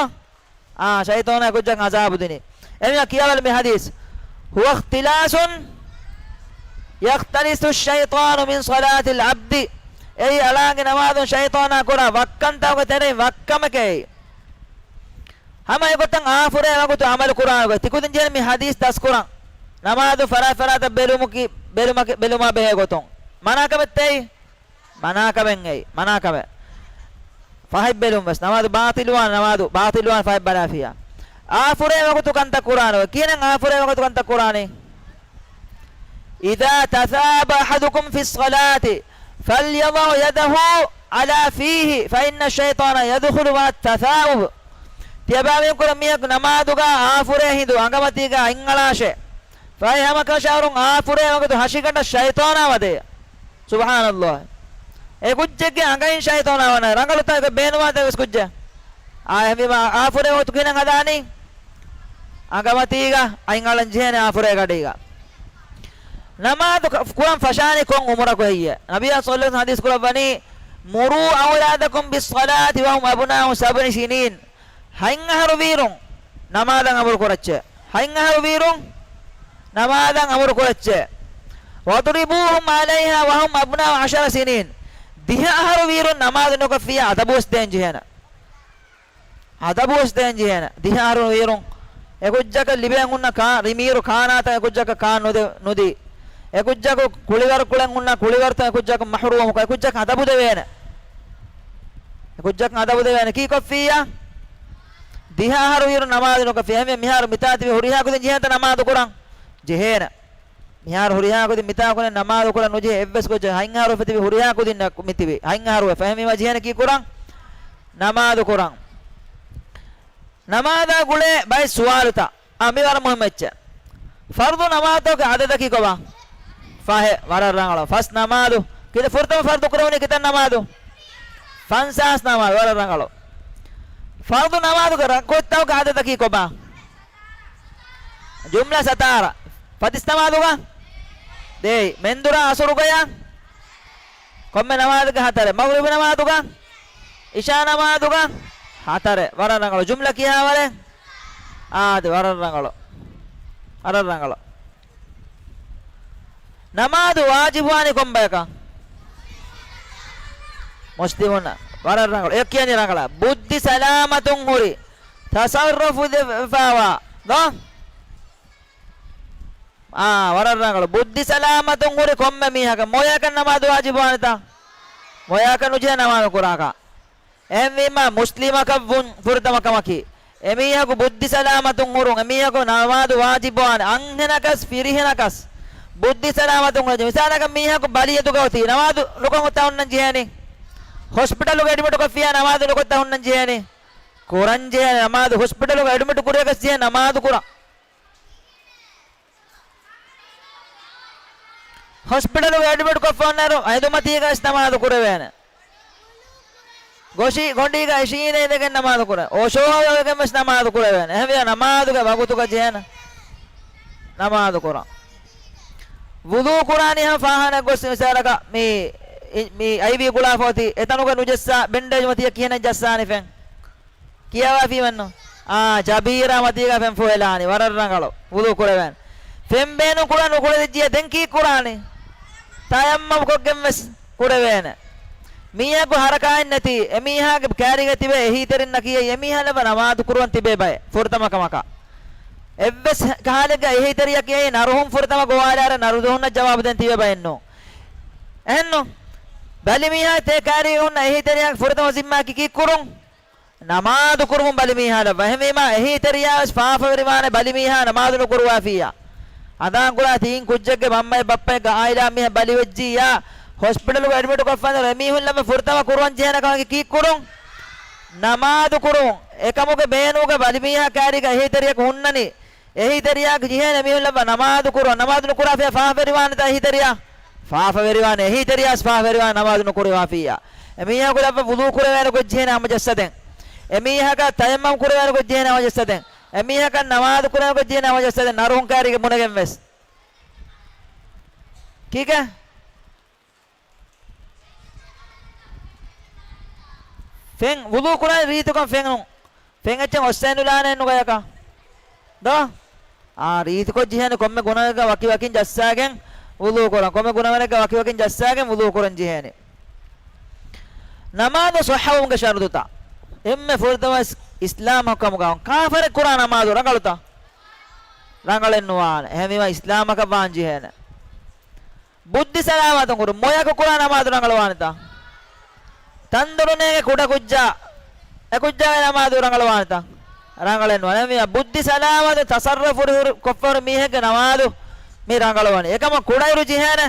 އާ، ޝައިޠާނާ އެކުއްޖަކަށް ޢަޒާބު ދިނީ. އެމީހާ ކިޔާބަލަ މި ޙަދީޘް. هو اختلاس يختلسه الشيطان من صلاة العبد. އެއީ އަޅާގެ ނަމާދުން ޝައިޠާނާ ކުރާ ވައްކަންތަކުގެ ތެރެއިން ވައްކަމެކޭ. ހަމަ އެގޮތަށް އާފުރޭ ވަގުތު ޢަމަލު ކުރާނެ ގޮތް. ތިކުދިން ޖެހޭނެ މި ޙަދީޘް ދަސްކުރަން. ނަމާދު ފަރާތް ފަރާތަށް ބެލުމަކީ، ބެލުމަކީ، ބެލުމާ ބެހޭ ގޮތުން. މަނާކަމެއްތައް އެއީ؟ މަނާކަމެއް އެއީ، މަނާކަމެއް. ފަހެއް ބެލުން ވެސް ނަމާދު ބާޠިލުވާނެ، ނަމާދު ބާޠިލުވާނެ ފަހެއް ބަލާފިޔާ. އާފުރޭ ވަގުތު ކަންތައް ކުރާނެ ގޮތް. ކިހިނެއް އާފުރޭ ވަގުތު ކަންތައް ކުރާނީ؟ إذا تثاءب أحدكم في الصلاة فليضع يده على فيه فإن الشيطان يدخل مع التثاؤب. ތިޔަބައިމީހުން ކުރެ މީހަކު ނަމާދުގަ އާފުރޭ ހިނދު އަނގަމަތީގަ އަތްއަޅާށޭ. ފަހެ ހަމަކަށަވަރުން އާފުރޭ ވަގުތު ހަށިގަނޑަށް ޝައިޠާނާ ވަދެޔޭ. ސުބްޙާނައްލާހި. އެ ކުއްޖެއްގެ އަނގައިން ޝައިޠާނާ ވަންޏާ ރަނގަޅުތާ އެކަ ބޭނުމާތަ ވެސް ކުއްޖެއް. އާ، އެހެންވީމަ އާފުރޭ ވަގުތު ކިހިނެއް ހަދާނީ؟ އަނގަމަތީގަ އަތްއަޅަން ޖެހޭނެ އާފުރޭ ގަޑީގަ. ނަމާދު ކަ-، ކުރަން ފަށާނީ ކޮން އުމުރަކު ހެއްޔޭ؟ ނަބިއްޔާ ޞައްލައްލާހު ޢަލައިހި ވަސައްލަމަ ޙަދީޘް ކުރައްވަނީ، مروا أولادكم بالصلاة وهم أبناء سبع سنين. ހަތް އަހަރު ވީރުން ނަމާދަށް އަމުރު ކުރައްޗޭ. ހަތް އަހަރު ވީރުން ނަމާދަށް އަމުރު ކުރައްޗޭ. واضربوهم عليها وهم أبناء عشر سنين. ދިހަ އަހަރު ވީރުން ނަމާދު ނުކޮށްފިއްޔާ އަދަބުވެސް ދޭން ޖެހޭނެ. އަދަބުވެސް ދޭން ޖެހޭނެ. ދިހަ އަހަރު ވީރުން އެކުއްޖަކަށް ލިބޭން ހުންނަ ކާ-، ރި-، މީރު ކާނާތައް އެކުއްޖަކަށް ކާން ނުދެ-، ނުދީ. އެކުއްޖަކު ކުޅިވަރު ކުޅެން ހުންނަ ކުޅިވަރުތައް އެކުއްޖަކަށް މަޙްރޫމުކޮށް، އެކުއްޖަކަށް އަދަބު ދެވޭނެ. އެކުއްޖަކަށް އަދަބު ދެވޭނެ. ކީކޮށްފިއްޔާ؟ ދިހަ އަހަރު ވީރުން ނަމާދު ނުކޮށްފިއްޔާ. އެހެންވެ މިހާރު މިތާ ތިބި ހުރިހާ ކުދިން ޖެހޭނެތަ ނަމާދު ކުރަން؟ ޖެހޭނެ. މިހާރު ހުރިހާ ކުދިން މިތާ ކުދިން ނަމާދު ކުރަން ނުޖެހޭ އެއްވެސް ކުއްޖެއް. ހަތް އަހަރު އުފެދި ހުރިހާ ކުދިންނަށް މިތިބި. ހަތް އަހަރު ވެ. ފަހެ މިވަ ޖެހޭނެ ކީ ކުރަން؟ ނަމާދު ކުރަން. ނަމާދާ ގުޅޭ ބައެއް ސުވާލުތައް. އާ، މި ވަރަށް މުހިއްމު އެއްޗެއް. ފަރުޟު ނަމާދުގެ އަދަދަކީ ކޮބާ؟ ފަހެއް. ވަރަށް ރަނގަޅު. ފަސް ނަމާދު. ކިތައް ފުރަތަމަ ފަރުޟު ކުރެވުނީ ކިތައް ނަމާދު؟ ފަންސާސް ނަމާދު. ވަރަށް ރަނގަޅު. ފަރުޟު ނަމާދުގެ ރަކުޢަތްތަކުގެ އަދަދަކީ ކޮބާ؟ ޖުމްލަ ސަތާރަ. ފަތިސް ނަމާދުގަ؟ ދޭއް. މެންދުރާ އަސުރުގަޔާ؟ ކޮންމެ ނަމާދުގަ؟ ހަތަރެއް. މަޣްރިބު ނަމާދުގަ؟ އިޝާ ނަމާދުގަ؟ ހަތަރެއް. ވަރަށް ރަނގަޅު. ޖުމްލަ ކިހާވަރެއް؟ އާދެ، ވަރަށް ރަނގަޅު. ވަރަށް ރަނގަޅު. ނަމާދު ވާޖިބުވާނީ ކޮން ބަޔަކަށް؟ މުސްލިމުންނަށް. ވަރަށް ރަނގަޅު. އެ ކިޔަނީ ރަނގަޅަށް. ބުއްދި ސަލާމަތުން ހުރި ތަޞައްރަފު ދެ-، ފާވާ. ދޯ؟ އާ، ވަރަށް ރަނގަޅު. ބުއްދި ސަލާމަތުން ހުރި ކޮންމެ މީހަކަށް މޮޔަކަށް ނަމާދު ވާޖިބުވާނެތަ؟ މޮޔަކަށް ނުޖެހޭ ނަމާދު ކުރާކަށް. އެހެންވީމާ، މުސްލިމަކަށް ވުން ފުރަތަމަ ކަމަކީ، އެމީހަކު ބުއްދި ސަލާމަތުން ހުރުން، އެމީހަކު ނަމާދު ވާޖިބުވާނެ. އަންހެނަކަސް، ފިރިހެނަކަސް ބުއްދި ސަލާމަތުން ހުރެ. މިސާލަކަށް މީހަކު ބަލި އެދުގަ އޮތީ، ނަމާދު ނުކޮށް ހުއްޓަ ހުންނަން ޖެހޭނީ. ހޮސްޕިޓަލުގަ އެޑްމިޓު ކޮށްފިޔާ ނަމާދު ނުކޮށްތަ ހުންނަން ޖެހޭނީ. ކުރަން ޖެހޭ ނަމާދު، ހޮސްޕިޓަލުގަ އެޑްމިޓު ކުރިޔަކަސް ޖެހޭ ނަމާދު ކުރަން. ހޮސްޕިޓަލުގަ އެޑްމިޓް ކޮށްފަ އޮންނައިރު އެދުމަތީގައި ނަމާދު ކުރެވޭނެ. ގޮށި ގޮނޑީގަ އެށީނެ އިނދެގެން ނަމާދު ކުރޭ. އޮށޯވެގެން ވެސް ނަމާދު ކުރެވޭނެ. އެހެންވިޔާ ނަމާދުގެ ވަގުތުގަ ޖެހޭނެ ނަމާދު ކުރަން. ވުޟޫ ކުރާނީ ހަމަ ފާހާނަ ގޮސް މިސާލަކަށް މި، މި އައިވީ ގުޅާފަ އޮތީ އެތަނުގަ ނުޖައްސާ ބެންޑޭޖް މަތިޔަ ކިހިނެއް ޖައްސާނެ ފެން؟ ކިޔަވާފީމެއްނު. އާ، ޖަބީރާ މަތީގަ ފެން ފޮހެލާނީ. ވަރަށް ރަނގަޅު. ވުޟޫ ކުރެވޭނެ. ފެން ބޭނުން ކުރާ ނުކުޅެދިއްޖިޔަ ދެން ކީއްކުރާނީ؟ ތަޔައްމަމް ކޮށްގެން ވެސް ކުރެވޭނެ. މީހަކު ހަރަކާތް ނެތި، އެމީހާގެ ކާރީގަ ތިބޭ އެހީތެރިންނަކީ އެމީހާ ލައްވާ ނަމާދު ކުރުވަން ތިބޭ ބައެއް ފުރަތަމަ ކަމަކަށް. އެއްވެސް ކަހަލެއްގަ އެހީތެރިޔަކީ ނަރުހުން ފުރަތަމަ ގޮވާލާރެ ނަރުދުހުންނަށް ޖަވާބު ދޭން ތިބޭ ބައެއްނު. އެހެންނު. ބަލިމީހާ ތޭ ކާރީގަ ހުންނަ އެހީތެރިޔާގެ ފުރަތަމަ ޒިންމާއަކީ ކީއްކުރުން؟ ނަމާދު ކުރުމުން ބަލިމީހާ ލައްވާ. އެހެންވީމާ، އެހީތެރިޔާ ވެސް ފާފަވެރިވާނެ ބަލިމީހާ ނަމާދު ނުކުރުވާފިއްޔާ. ހަނދާންކުރާ ތީން ކުއްޖެއްގެ މަންމައެއް ބައްޕައެއްގެ އާއިލާ މީހެއް ބަލިވެއްޖިއްޔާ، ހޮސްޕިޓަލުގަ އެޑްމިޓު ކޮށްފަންދަރު އެމީހުން ލައްވާ ފުރަތަމަ ކުރުވަން ޖެހޭނެ ކަމަކީ ކީއްކުރުން؟ ނަމާދު ކުރުން. އެކަމުގެ ބޭނުގަ ބަލިމީހާ ކާރީގަ އެހީތެރިޔަކު ހުންނަނީ. އެހީތެރިޔާގެ ޖެހޭނެ އެމީހުން ލައްވާ ނަމާދު ކުރުވަން. ނަމާދު ނުކުރާފިޔާ ފާފަވެރިވާނެތާ އެހީތެރިޔާ؟ ފާފަވެރިވާނެ. އެހީތެރިޔާސް ފާފަވެރިވާނެ ނަމާދު ނުކުރެވާފިއްޔާ. އެމީހަކު ލައްވާ ވުޟޫ ކުރެވޭނެ ގޮތް ޖެހޭނެ ހަމަޖައްސަދޭން. އެމީހަކަށް ތަޔައްމަމް ކުރެވޭނެ ގޮތް ޖެހޭނެ ހަމަޖައްސަދޭން. އެމީހަކަށް ނަމާދު ކުރެވޭނެ ގޮތް ޖެހޭނެ ހަމަޖައްސަދޭން. ނަރުހުން ކާރީގަ ބުނެގެން ވެސް. ކީކޭ؟ ފެން ވުޟޫ ކުރާނީ ރީތިކޮށް ފެން ނޫން. ފެން އެއްޗެއް އޮއްސައިނުލާނެ ނުގަޔަކަށް. ދޯ؟ އާ، ރީތިކޮށް ޖެހޭނެ ކޮންމެ ގުނަވަރެއްގަ ވަކިވަކިން ޖައްސާގެން ވުޟޫ ކުރަން. ކޮންމެ ގުނަވަރެއްގަ ވަކިވަކިން ޖައްސާގެން ވުޟޫ ކުރަން ޖެހޭނެ. ނަމާދު ޞައްޙަވުމުގެ ޝަރުޠުތައް. އެންމެ ފުރަތަމަ އިސް-، އިސްލާމް ކަމުގަ ކާފަރެއް ކުރާ ނަމާދު ރަނގަޅުތަ؟ ރަނގަޅެއް ނުވާނެ. އެހެންވީމަ އިސްލާމަކަށް ވާން ޖެހޭނެ. ބުއްދި ސަލާމަތުން ކުރުން. މޮޔަކު ކުރާ ނަމާދު ރަނގަޅުވާނެތަ؟ ތަންދޮރު ނޭނގެ ކުޑަ ކުއްޖާ، އެ ކުއްޖާގެ ނަމާދު ރަނގަޅުވާނެތަ؟ ރަނގަޅެއް ނުވާނެ. މި ބުއްދި ސަލާމަތު ތަޞައްރަފު ހުރި ކޮށްފަ ހުރި މީހެއްގެ ނަމާދު މި ރަނގަޅުވާނެ. އެކަމަ ކުޑައިރު ޖެހޭނެ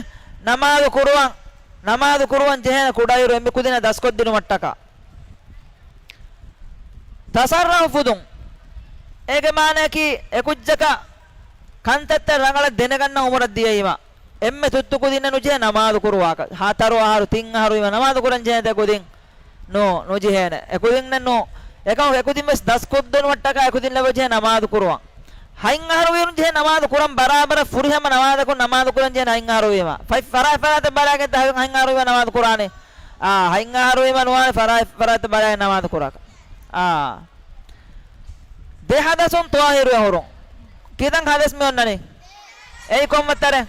ނަމާދު ކުރުވަން، ނަމާދު ކުރުވަން ޖެހޭނެ ކުޑައިރު އެންމެ ކުދިންނަށް ދަސްކޮށްދިނުމަށްޓަކާ. ތަޞައްރަފު ފުދުން. އޭގެ މާނައަކީ އެކުއްޖަކަށް ކަންތައްތައް ރަނގަޅަށް ދެނެގަންނަ އުމުރަށް ދިޔައީމަ، އެންމެ ތުއްތު ކުދިންނަށް ނުޖެހޭ ނަމާދު ކުރުވާކަށް. ހަތަރު އަހަރު، ތިން އަހަރު ވީމަ ނަމާދު ކުރަން ޖެހޭތަ އެކުދިން؟ ނޫ، ނުޖެހޭނެ. އެކުދިންނެއް ނޫ. އެކަމަކު އެކުދިން ވެސް ދަސްކޮށްދިނުމަށްޓަކާ އެކުދިން ލައްވަ ޖެހޭ ނަމާދު ކުރުވަން. ހަތް އަހަރު ވީރުން ޖެހޭ ނަމާދު ކުރަން ބަރާބަރަށް ފުރިހަމަ ނަމާދަކުން ނަމާދު ކުރަން ޖެހޭ ހަތް އަހަރު ވީމަ. ފައި-، ފަރާތް ފަރާތަށް ބަލާގެން ހަތް އަހަރު ވީމަ ނަމާދު ކުރާނެ. އާ، ހަތް އަހަރު ވީމަ ނުވާނެ ފަރާތް ފަރާތަށް ބަލާގެން ނަމާދު ކުރާކަށް. އާ. ދެ ހަދަސުން ޠާހިރުވެ ހުރުން. ކިތަން ހަދަސް މި އޮންނަނީ؟ އެއީ ކޮން ވައްތަރެއް؟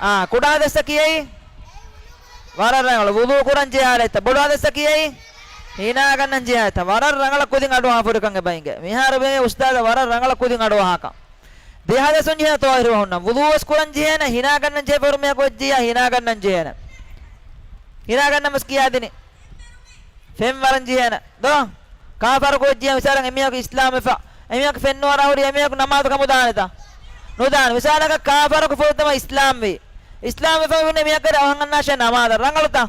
އާ، ކުޑަ ހަދަސްތަކީ އެއީ؟ ވަރަށް ރަނގަޅަށް ވުޟޫ ކުރަން ޖެހޭ ހާލަތްތައް. ބޮޑު ހަދަސްތަކީ އެއީ؟ ހިނާ ގަންނަން ޖެހޭ ހާލަތްތައް. ވަރަށް ރަނގަޅަށް ކުދިން އަޑުއަހާ ފުރިކަން އެބަ އިނގޭ. މިހާރު ބޭ އުސްތާޛާ ވަރަށް ރަނގަޅަށް ކުދިން އަޑުއަހާކަން. ދެ ހަދަސުން ޖެހޭ ޠާހިރުވެ ހުންނަ. ވުޟޫވެސް ކުރަން ޖެހޭނެ، ހިނާ ގަންނަން ޖެހޭ ފަހުރު މީހަކު ވެއްޖިއްޔާ ހިނާ ގަންނަން ޖެހޭނެ. ހިނާ ގަންނަން ވެސް ކިޔާދިނީ. ފެން ވަރަން ޖެހޭނެ. ދޯ؟ ކާފަރަކު ވެއްޖިއްޔާ މިސާލަކަށް އެމީހަކު އިސްލާމް ވެފަ، އެމީހަކު ފެން ނުވަރާ ހުރި އެމީހަކު ނަމާދު ކަމުދާނެތަ؟ ނުދާނެ. މިސާލަކަށް ކާފަރަކު ފުރަތަމަ އިސްލާމް ވީ. އިސްލާމް ވެފަ ހުރި އެމީހަކަށް އަވަހަށް އަންނާށޭ ނަމާދަށް. ރަނގަޅުތަ؟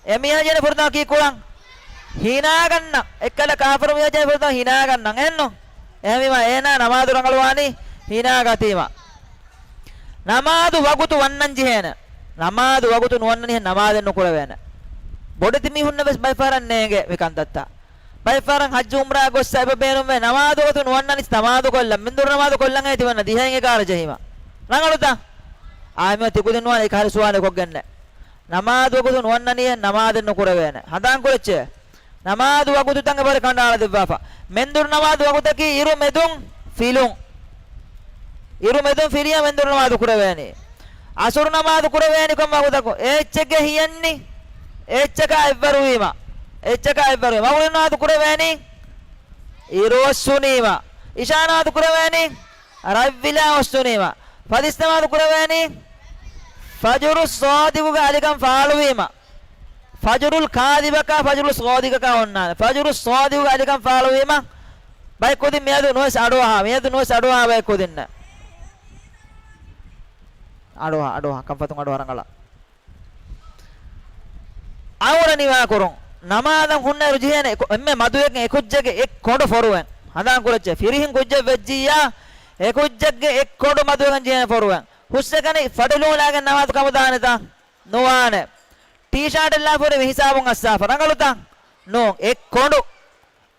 އެމީހާ ޖެހޭނެ ފުރަތަމަ ކީއްކުރަން؟ ހިނާގަންނަން. އެއްކަލަ ކާފަރު މީހާ ޖެހޭނެ ފުރަތަމަ ހިނާގަންނަން. އެހެންނު؟ އެހެންވީމާ އޭނާ ނަމާދު ރަނގަޅުވާނީ ހިނާގަތީމަ. ނަމާދު ވަގުތު ވަންނަން ޖެހޭނެ. ނަމާދު ވަގުތު ނުވަންނަނީ ނަމާދެއް ނުކުރެވޭނެ. ބޮޑެތި މީހުންނަށް ވެސް ބައެއް ފަހަރަށް ނޭނގޭ މި ކަންތައްތައް. ބައެއް ފަހަރަށް ޙައްޖު ޢުމްރާ ގޮއްސަ އެބަ ބޭނުންވޭ ނަމާދު ވަގުތު ނުވަންނަނީސް ނަމާދު ކޮށްލަން. މެންދުރު ނަމާދު ކޮށްލަން އޭތި ވަންނަ ދިހައިން އެގާރަ ޖެހީމަ. ރަނގަޅުތަ؟ އާއިމަ ތިކުދިން ނުވާނެ އެކަހަލަ ސުވާލެއް ކޮށްގެންނެ. ނަމާދު ވަގުތު ނުވަންނަނީ ނަމާދެއް ނުކުރެވޭނެ. ހަނދާން ކުރެއްޗޭ. ނަމާދު ވަގުތުތައް އެބަހުރި ކަނޑައަޅަ ދެއްވާފަ. މެންދުރު ނަމާދު ވަގުތަކީ އިރު މެދުން ފިލުން. އިރު މެދުން ފިލިޔަ މެންދުރު ނަމާދު ކުރެވޭނީ. ޢަޞުރު ނަމާދު ކުރެވޭނީ ކޮން ވަގުތަކު؟ އެއްޗެއްގެ ހިޔަންނި. އެއްޗަކާ އެއްވަރު ވީމަ. އެއްޗަކާ އެއްވަރު ވީމަ. މަޣުރިބު ނަމާދު ކުރެވޭނީ. އިރު އޮއްސުނީމަ. އިޝާ ނަމާދު ކުރެވޭނީ ރަތްވިލާ އޮއްސުނީމަ. ފަތިސް ނަމާދު ކުރެވޭނީ ފަޖުރު ޞާދިޤުގެ އަލިކަން ފާޅުވީމަ. ފަޖުރުލް ކާޛިބަކާ ފަޖުރުލް ޞާދިޤަކާ އޮންނާނެ. ފަޖުރު ޞާދިޤުގެ އަލިކަން ފާޅުވީމަ. ބައެއް ކުދިން މިއަދު ނުވެސް އަޑުއަހާ، މިއަދު ނުވެސް އަޑުއަހާ ބައެއް ކުދިންނަށް. އަޑުއަހާ، އަޑުއަހާ، ކަންފަތުން އަޑުއަހާ ރަނގަޅަށް. އައުރަ ނިވާކުރުން. ނަމާދަށް ހުންނައިރު ޖެހޭނެ އެކު-، އެންމެ މަދުވެގެން އެކުއްޖެއްގެ އެއް ކޮނޑު ފޮރުވެން. ހަނދާން ކުރައްޗޭ. ފިރިހެން ކުއްޖެއް ވެއްޖިއްޔާ، އެކުއްޖެއްގެ އެއް ކޮނޑު މަދުވެގެން ޖެހޭނެ ފޮރުވެން. ހުސްއެކަނި ފަޑިލުން ލާގެން ނަމާދު ކަމުދާނެތަ؟ ނުވާނެ. ޓީޝާޓެއް ލާފަ ހުރެ މި ހިސާބުން އައްސާފަ. ރަނގަޅުތަ؟ ނޫން. އެއް ކޮނޑު.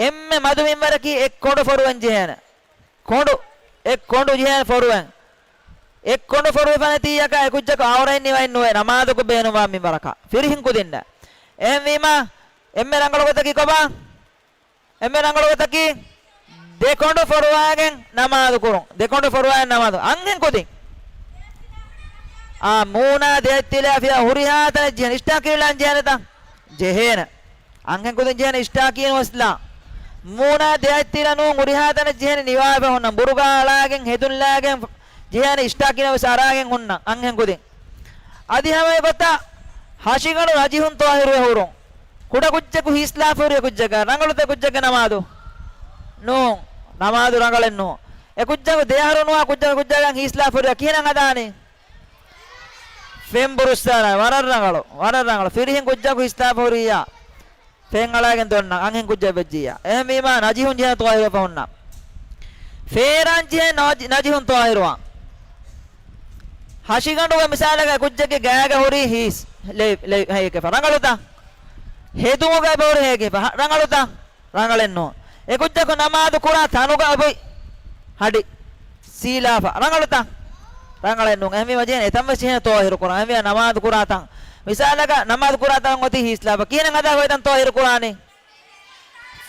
އެންމެ މަދު މިންވަރަކީ އެއް ކޮނޑު ފޮރުވެން ޖެހޭނެ. ކޮނޑު، އެއް ކޮނޑު ޖެހޭނެ ފޮރުވެން. އެއް ކޮނޑު ފޮރުވިފަ ނެތިއްޔަކާ އެކުއްޖަކު އައުރައެއް ނިވައެއް ނުވޭ ނަމާދަކު ބޭނުންވާ މިންވަރަކަށް. ފިރިހެން ކުދިންނަށް. އެހެންވީމަ، އެންމެ ރަނގަޅު ގޮތަކީ ކޮބާ؟ އެންމެ ރަނގަޅު ގޮތަކީ ދެ ކޮނޑު ފޮރުވާގެން ނަމާދު ކުރުން. ދެ ކޮނޑު ފޮރުވާގެން ނަމާދު. އަންހެން ކުދިން. އާ، މޫނާ ދެއަތްތިލާފިޔާ ހުރިހާ ތަނެއް ޖެހޭނެ. އިޝްޓާކީ ނުލާން ޖެހޭނެތަ؟ ޖެހޭނެ. އަންހެން ކުދިން ޖެހޭނެ އިޝްޓާކީ ނުވެސް ލާން. މޫނާ ދެއަތްތިލަ ނޫން ހުރިހާ ތަނެއް ޖެހޭނެ ނިވާފަ ހުންނަ. ބުރުގާ އަޅާގެން ހެދުން ލާގެން ޖެހޭނެ އިޝްޓާކީ ނުވެސް އަރާގެން ހުންނަ އަންހެން ކުދިން. އަދި ހަމަ އެގޮތަށް ހަށިގަނޑު ނަޖިހުން ތޯހިރުވެ ހުރުން. ކުޑަ ކުއްޖަކު ހީސްލާފަ ހުރި ކުއްޖަކަށް ރަނގަޅުތަ ކުއްޖެއްގެ ނަމާދު؟ ނޫން. ނަމާދު ރަނގަޅެއް ނޫން. އެ ކުއްޖަކު ދެ އަހަރު ނުވާ ކުއްޖަކު ކުއްޖަކަށް ހީސްލާފަ ހުރި ކިހިނެއް ހަދާނީ؟ ފެން ބުރުއްސާލާ. ވަރަށް ރަނގަޅު. ވަރަށް ރަނގަޅު. ފިރިހެން ކުއްޖަކު ހީސްލާފަ ހުރިއްޔާ. ފެން އަޅާގެން ދޮންނަ އަންހެން ކުއްޖެއް ވެއްޖިއްޔާ. އެހެންވީމާ ނަޖިހުން ޖެހޭނެ ތޯހިރުވެފަ ހުންނަ. ފޭރާން ޖެހޭނެ ނަޖި-، ނަޖިހުން ތޯހިރުވާން. ހަށިގަނޑުގެ މިސާލަކަށް ކުއްޖެއްގެ ގާގަ ހުރީ ހީސް ލެ-، ލެ-، ހޭކެފަ. ރަނގަޅުތަ؟ ހެދުމުގަ އެބަހުރި ހޭކެފަ. ހަ-، ރަނގަޅުތަ؟ ރަނގަޅެއް ނޫން. އެ ކުއްޖަކު ނަމާދު ކުރާ ތަނުގަ އޮތް ހަޑި ސީލާފަ. ރަނގަޅުތަ؟ ރަނގަޅެއް ނޫން. އެހެންވީމަ ޖެހޭނެ އެތަން ވެސް ޖެހޭނެ ތޯހިރު ކުރަން. އެހެންވިޔާ ނަމާދު ކުރާ ތަން. މިސާލަކަށް ނަމާދު ކުރާ ތަން އޮތީ ހީސްލާފަ. ކިހިނެއް ހަދާ އޮތް ތަން ތޯހިރު ކުރާނީ؟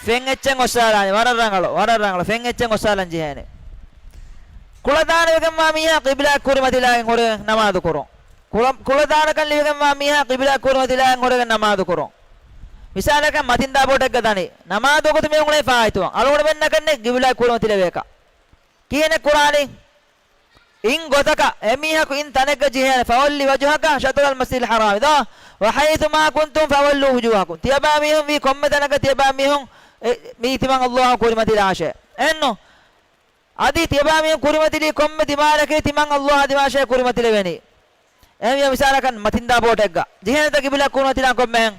ފެން އެއްޗެއް އޮއްސާލާނެ. ވަރަށް ރަނގަޅު. ވަރަށް ރަނގަޅު. ފެން އެއްޗެއް އޮއްސާލަން ޖެހޭނެ. ކުޅަދާނަވެގެންވާ މީހާ ޤިބްލާ ކުރިމަތިލާގެން ހުރެގެން ނަމާދު ކުރުން. ކުޅަ-، ކުޅަދާނަކަން ލިބިގެންވާ މީހާ ޤިބްލާ ކުރިމަތިލާގެން ހުރެގެން ނަމާދު ކުރުން. މިސާލަކަށް މަތިންދާ ބޯޓެއްގަ ދަނީ. ނަމާދު ގޮތު މި އުޅޭ ފާއިތުވަން. އަޅުގަނޑުމެންނަކަށް ނެތް ޤިބްލާ ކުރިމަތިލެވޭކަށް. ކިހިނެއް ކުރާނީ؟ އިން ގޮތަކަށް އެމީހަކު އިން ތަނެއްގަ ޖެހޭނެ، فَوَلِّ وَجْهَكَ شَطْرَ الْمَسْجِدِ الْحَرَامِ ދޯ، وَحَيْثُ مَا كُنْتُمْ فَوَلُّوا وُجُوهَكُمْ. ތިޔަބާ މީހުން ވީ ކޮންމެ ތަނަކަށް ތިޔަބާ މީހުން އެ، މީ ތިމަން ﷲ އަށް ކުރިމަތިލާށޭ. އެއްނު؟ އަދި ތިޔަބާ މީހުން ކުރިމަތިލީ ކޮންމެ ދިމާލަކީ ތިމަން ﷲ އާ ދިމާށޭ ކުރިމަތިލެވެނީ. އެހެންވިޔަ މިސާލަކަށް މަތިންދާ ބޯޓެއްގަ ޖެހޭނެތަ ޤިބްލާ ކުރިމަތިލާން ކޮންމެހެން؟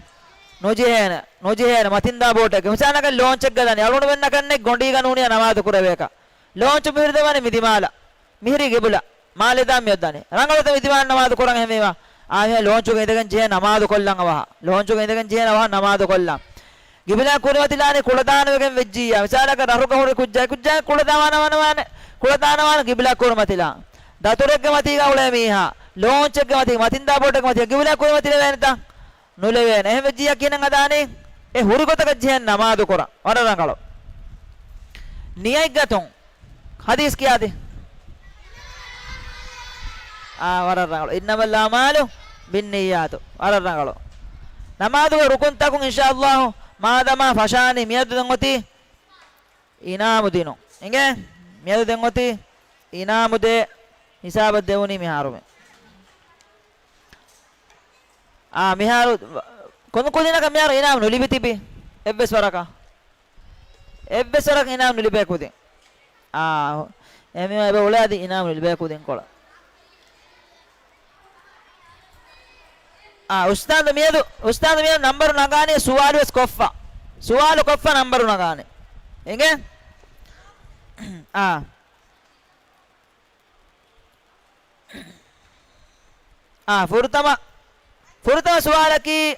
ނުޖެހޭނެ. ނުޖެހޭނެ. މަތިންދާ ބޯޓެއްގަ. މިސާލަކަށް ލޯންޗެއްގަ ދަނީ. އަޅުގަނޑުމެންނަކަށް ނެތް ގޮނޑީގަ ނޫނިޔާ ނަމާދު ކުރެވޭކަށް. ލޯންޗު މިހިރި ދެވަނީ މި ދިމާލަށް. މިހިރީ ޤިބުލަ. މާލެ ދާން މިއޮއްދަނީ. ރަނގަޅުތަ މި ދިމާލަށް ނަމާދު ކުރަން އެހެންވީމަ؟ އާ، މިހާ ލޯންޗުގަ އިނދެގެން ޖެހޭ ނަމާދު ކޮށްލަން އަވަހަށް. ލޯންޗުގަ އިނދެގެން ޖެހޭ އަވަހަށް ނަމާދު ކޮށްލަން. ޤިބުލާ ކުރިމަތިލާނީ ކުޅަދާނަވެގެން ވެއްޖިއްޔާ. މިސާލަކަށް ރަށުގަ ހުރި ކުއްޖާ، ކުއްޖާ ކުޅަދާނަވާނެ، ކުޅަދާނަވާނެ ޤިބުލާ ކުރިމަތިލާ. ދަތުރެއްގެ މަތީގަ އުޅޭ މީހާ، ލޯންޗެއްގެ މަތީ، މަތިންދާ ބޯޓެއްގެ މަތީ ޤިބުލާ ކުރިމަތިލެވޭނެތަ؟ ނުލެވޭނެ. އެހެން ވެއްޖިއްޔާ ކިހިނެއް ހަދާނީ؟ އެ ހުރި ގޮތަކަށް ޖެހޭނެ ނަމާދު ކުރަން. ވަރަށް ރަނގަޅު. ނިޔަތްގަތުން ޙަދީޘް ކިޔާދި. އާ، ވަރަށް ރަނގަޅު. إِنَّمَا الْأَعْمَالُ بِالنِّيَّاتِ. ވަރަށް ރަނގަޅު. ނަމާދުގެ ރުކުންތަކުން އިންޝާﷲ މާދަމާ ފަށާނީ މިއަދު ދެން އޮތީ އިނާމު ދިނުން. އިނގޭ؟ މިއަދު ދެން އޮތީ އިނާމު ދޭ ހިސާބަށް ދެވުނީ މިހާރުމެ. އާ، މިހާރު ކޮން ކުދިންނަކަށް މިހާރު އިނާމް ނުލިބި ތިބި؟ އެއްވެސް ވަރަކަށް. އެއްވެސް ވަރަކަށް އިނާމް ނުލިބޭ ކުދިން. އާ، އެމީހުން އެބަ އުޅޭ އަދި އިނާމް ނުލިބޭ ކުދިންކޮޅަށް. އާ، އުސްތާޛު މިއަދު، އުސްތާޛު މިއަދު ނަންބަރު ނަގާނީ ސުވާލު ވެސް ކޮށްފަ. ސުވާލު ކޮށްފަ ނަންބަރު ނަގާނެ. އިނގޭ؟ އާ. އާ، ފުރަތަމަ، ފުރަތަމަ ސުވާލަކީ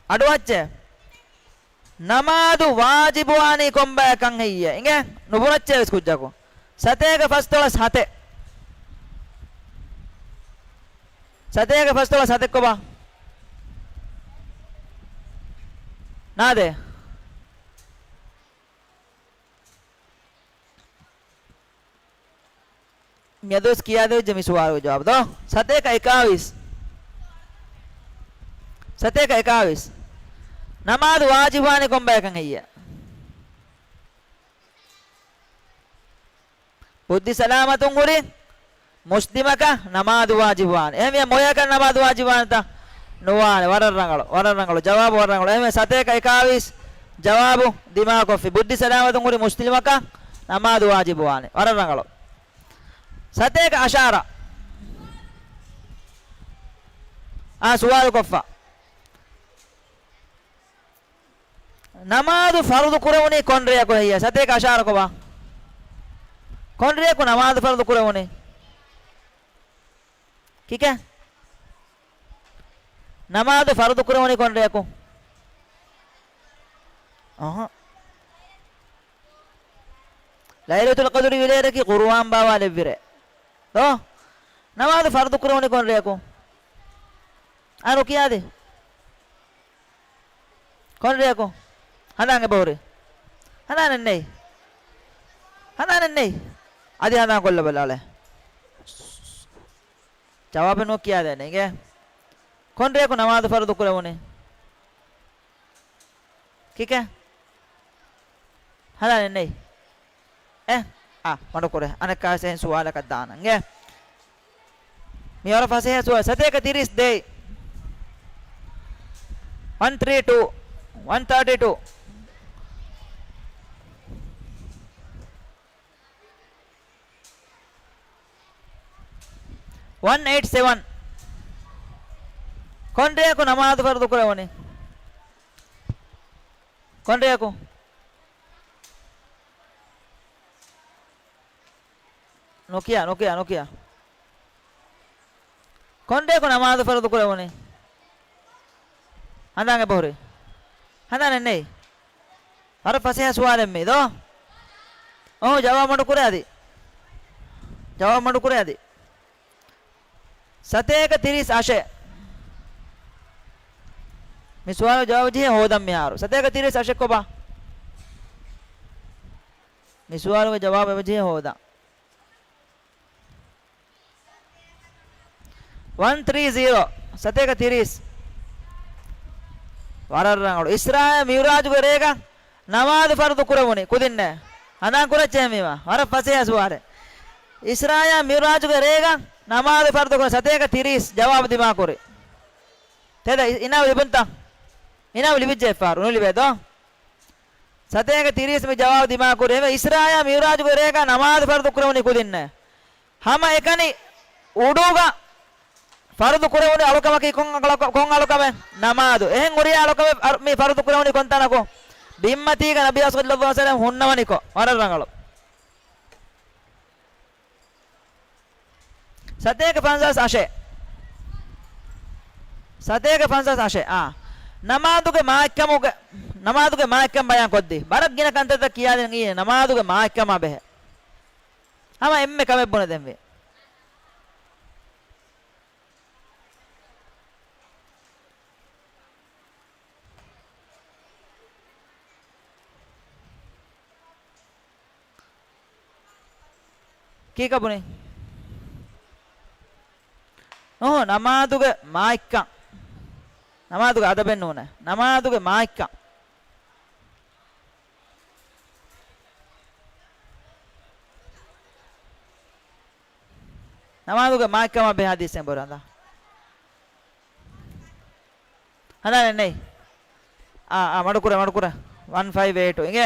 އަޑުއައްޗޭ. ނަމާދު ވާޖިބުވާނީ ކޮންބަޔަކަށް ހެއްޔޭ؟ އިނގޭ؟ ނުބުނައްޗޭ ވެސް ކުއްޖަކު. ސަތޭކަ ފަސްދޮޅަސް ހަތެއް. ސަތޭކަ ފަސްދޮޅަސް ހަތެއް ކޮބާ؟ ނާދޭ. މިއަދުވެސް ކިޔާދެވިއްޖެ މި ސުވާލުގެ ޖަވާބު ދޯ. ސަތޭކަ އެކާވީސް. ސަތޭކަ އެކާވީސް. ނަމާދު ވާޖިބުވާނީ ކޮންބަޔަކަށް ހެއްޔޭ؟ ބުއްދި ސަލާމަތުން ހުރި މުސްލިމަކަށް ނަމާދު ވާޖިބުވާނެ. އެހެންވިޔަ މޮޔަކަށް ނަމާދު ވާޖިބުވާނެތަ؟ ނުވާނެ. ވަރަށް ރަނގަޅު، ވަރަށް ރަނގަޅު. ޖަވާބު ވަރަށް ރަނގަޅު. އެހެންވެ ސަތޭކަ އެކާވީސް ޖަވާބު ދިމާކޮށްފި. ބުއްދި ސަލާމަތުން ހުރި މުސްލިމަކަށް ނަމާދު ވާޖިބުވާނެ. ވަރަށް ރަނގަޅު. ސަތޭކަ އަށާރަ. އާ، ސުވާލު ކޮށްފަ. ނަމާދު ފަރުޟު ކުރެވުނީ ކޮންރެއަކު ހެއްޔޭ؟ ސަތޭކަ އަށާރަ ކޮބާ؟ ކޮންރެއަކު ނަމާދު ފަރުޟު ކުރެވުނީ؟ ކިކޭ؟ ނަމާދު ފަރުޟު ކުރެވުނީ ކޮންރެއަކު؟ އަހަ. ލައިލަތުލް ޤަދުރި ވިލޭރަކީ ޤުރުއާން ބާވާލެއްވިރޭ. ދޯ؟ ނަމާދު ފަރުޟު ކުރެވުނީ ކޮންރެއަކު؟ އާ، ނުކިޔާދޭ. ކޮންރެއަކު؟ ހަނދާން އެބަހުރި. ހަނދާނެއް ނެތް. ހަނދާނެއް ނެތް. އަދި ހަނދާން ކޮށްލަބަލާލެ. ޖަވާބެއް ނުކިޔާދޭނެ އިނގޭ. ކޮންރެއަކު ނަމާދު ފަރުޟު ކުރެވުނީ؟ ކިކޭ؟ ހަނދާނެއް ނެތް. އެ، އާ، މަޑުކުރޭ. އަނެއްކާވެސް އެހެން ސުވާލަކަށް ދާނަން. އެ، މި ވަރަށް ފަސޭހަ ސުވާލު. ސަތޭކަ ތިރީސް ދޭއް. ވަން ތްރީ ޓޫ. ވަން ތާޓީ ޓޫ. ވަން އެއިޓް ސެވަން. ކޮންރެއަކު ނަމާދު ފަރުޟު ކުރެވުނީ؟ ކޮންރެއަކު؟ ނުކިޔާ، ނުކިޔާ، ނުކިޔާ. ކޮންރެއަކު ނަމާދު ފަރުޟު ކުރެވުނީ؟ ހަނދާން އެބަހުރި. ހަނދާނެއް ނެތް. ވަރަށް ފަސޭހަ ސުވާލެއް މީ ދޯ؟ އޯ، ޖަވާބު މަޑުކުރޭ އަދި. ޖަވާބު މަޑުކުރޭ އަދި. ސަތޭކަ ތިރީސް އަށެއް. މި ސުވާލު ޖަވާބު ޖެހޭ ހޯދަން މިހާރު. ސަތޭކަ ތިރީސް އަށެއް ކޮބާ؟ މި ސުވާލުގެ ޖަވާބު އެބަ ޖެހޭ ހޯދަން. ވަން ތްރީ ޒީރޯ. ސަތޭކަ ތިރީސް. ވަރަށް ރަނގަޅު. އިސްރާއާ މިޢުރާޖުގެ ރޭގަ ނަމާދު ފަރުޟު ކުރެވުނީ ކުދިންނޭ؟ ހަނދާން ކުރައްޗޭ މީމާ. ވަރަށް ފަސޭހަ ސުވާލެއް. އިސްރާއާ މިޢުރާޖުގެ ރޭގަ ނަމާދު ފަރުޟު ކުރެވުނީ ސަތޭކަ ތިރީސް ޖަވާބު ދިމާކުރި. ތެދަ އި-، އިނާމު ލިބުންތަ؟ އިނާމު ލިބިއްޖެ އެއްފަހަރު. ނުލިބޭ ދޯ؟ ސަތޭކަ ތިރީސް މި ޖަވާބު ދިމާކުރި. އެހެންވެ އިސްރާއާ މިޢުރާޖުގެ ރޭގަ ނަމާދު ފަރުޟު ކުރެވުނީ ކުދިންނޭ؟ ހަމަ އެކަނި އުޑުގަ ފަރުޟު ކުރެވުނު އަޅުކަމަކީ ކޮން އަޅުކަ-، ކޮން އަޅުކަމެއް؟ ނަމާދު. އެހެން ހުރިހާ އަޅުކަމެއް އަރު-، މި ފަރުޟު ކުރެވުނީ ކޮންތަނަކު؟ ބިންމަތީގަ ނަބިއްޔާ ޞައްލައްލާހު ޢަލައިހި ވަސައްލަމް ހުންނަވަނިކޮށް. ވަރަށް ރަނގަޅު. ސަތޭކަ ފަންސާސް އަށެއް. ސަތޭކަ ފަންސާސް އަށެއް. އާ. ނަމާދުގެ މާތްކަމުގެ، ނަމާދުގެ މާތްކަން ބަޔާން ކޮށްދީ. ވަރަށް ގިނަ ކަންތައްތައް ކިޔާދިން އިއްޔެ ނަމާދުގެ މާތްކަމާ ބެހޭ. ހަމަ އެންމެ ކަމެއް ބުނެދެންވީ. ކީކަ ބުނި؟ ނޫން، ނަމާދުގެ މާތްކަން. ނަމާދުގެ އަދަބެއް ނޫނޭ. ނަމާދުގެ މާތްކަން. ނަމާދުގެ މާތްކަމާ ބެހޭ ޙަދީޘެއް ބުރަނދާ. ހަނދާނެއް ނެތް. އާ، އާ، މަޑުކުރޭ، މަޑުކުރޭ. ވަން ފައިވް އެއިޓް އިނގޭ.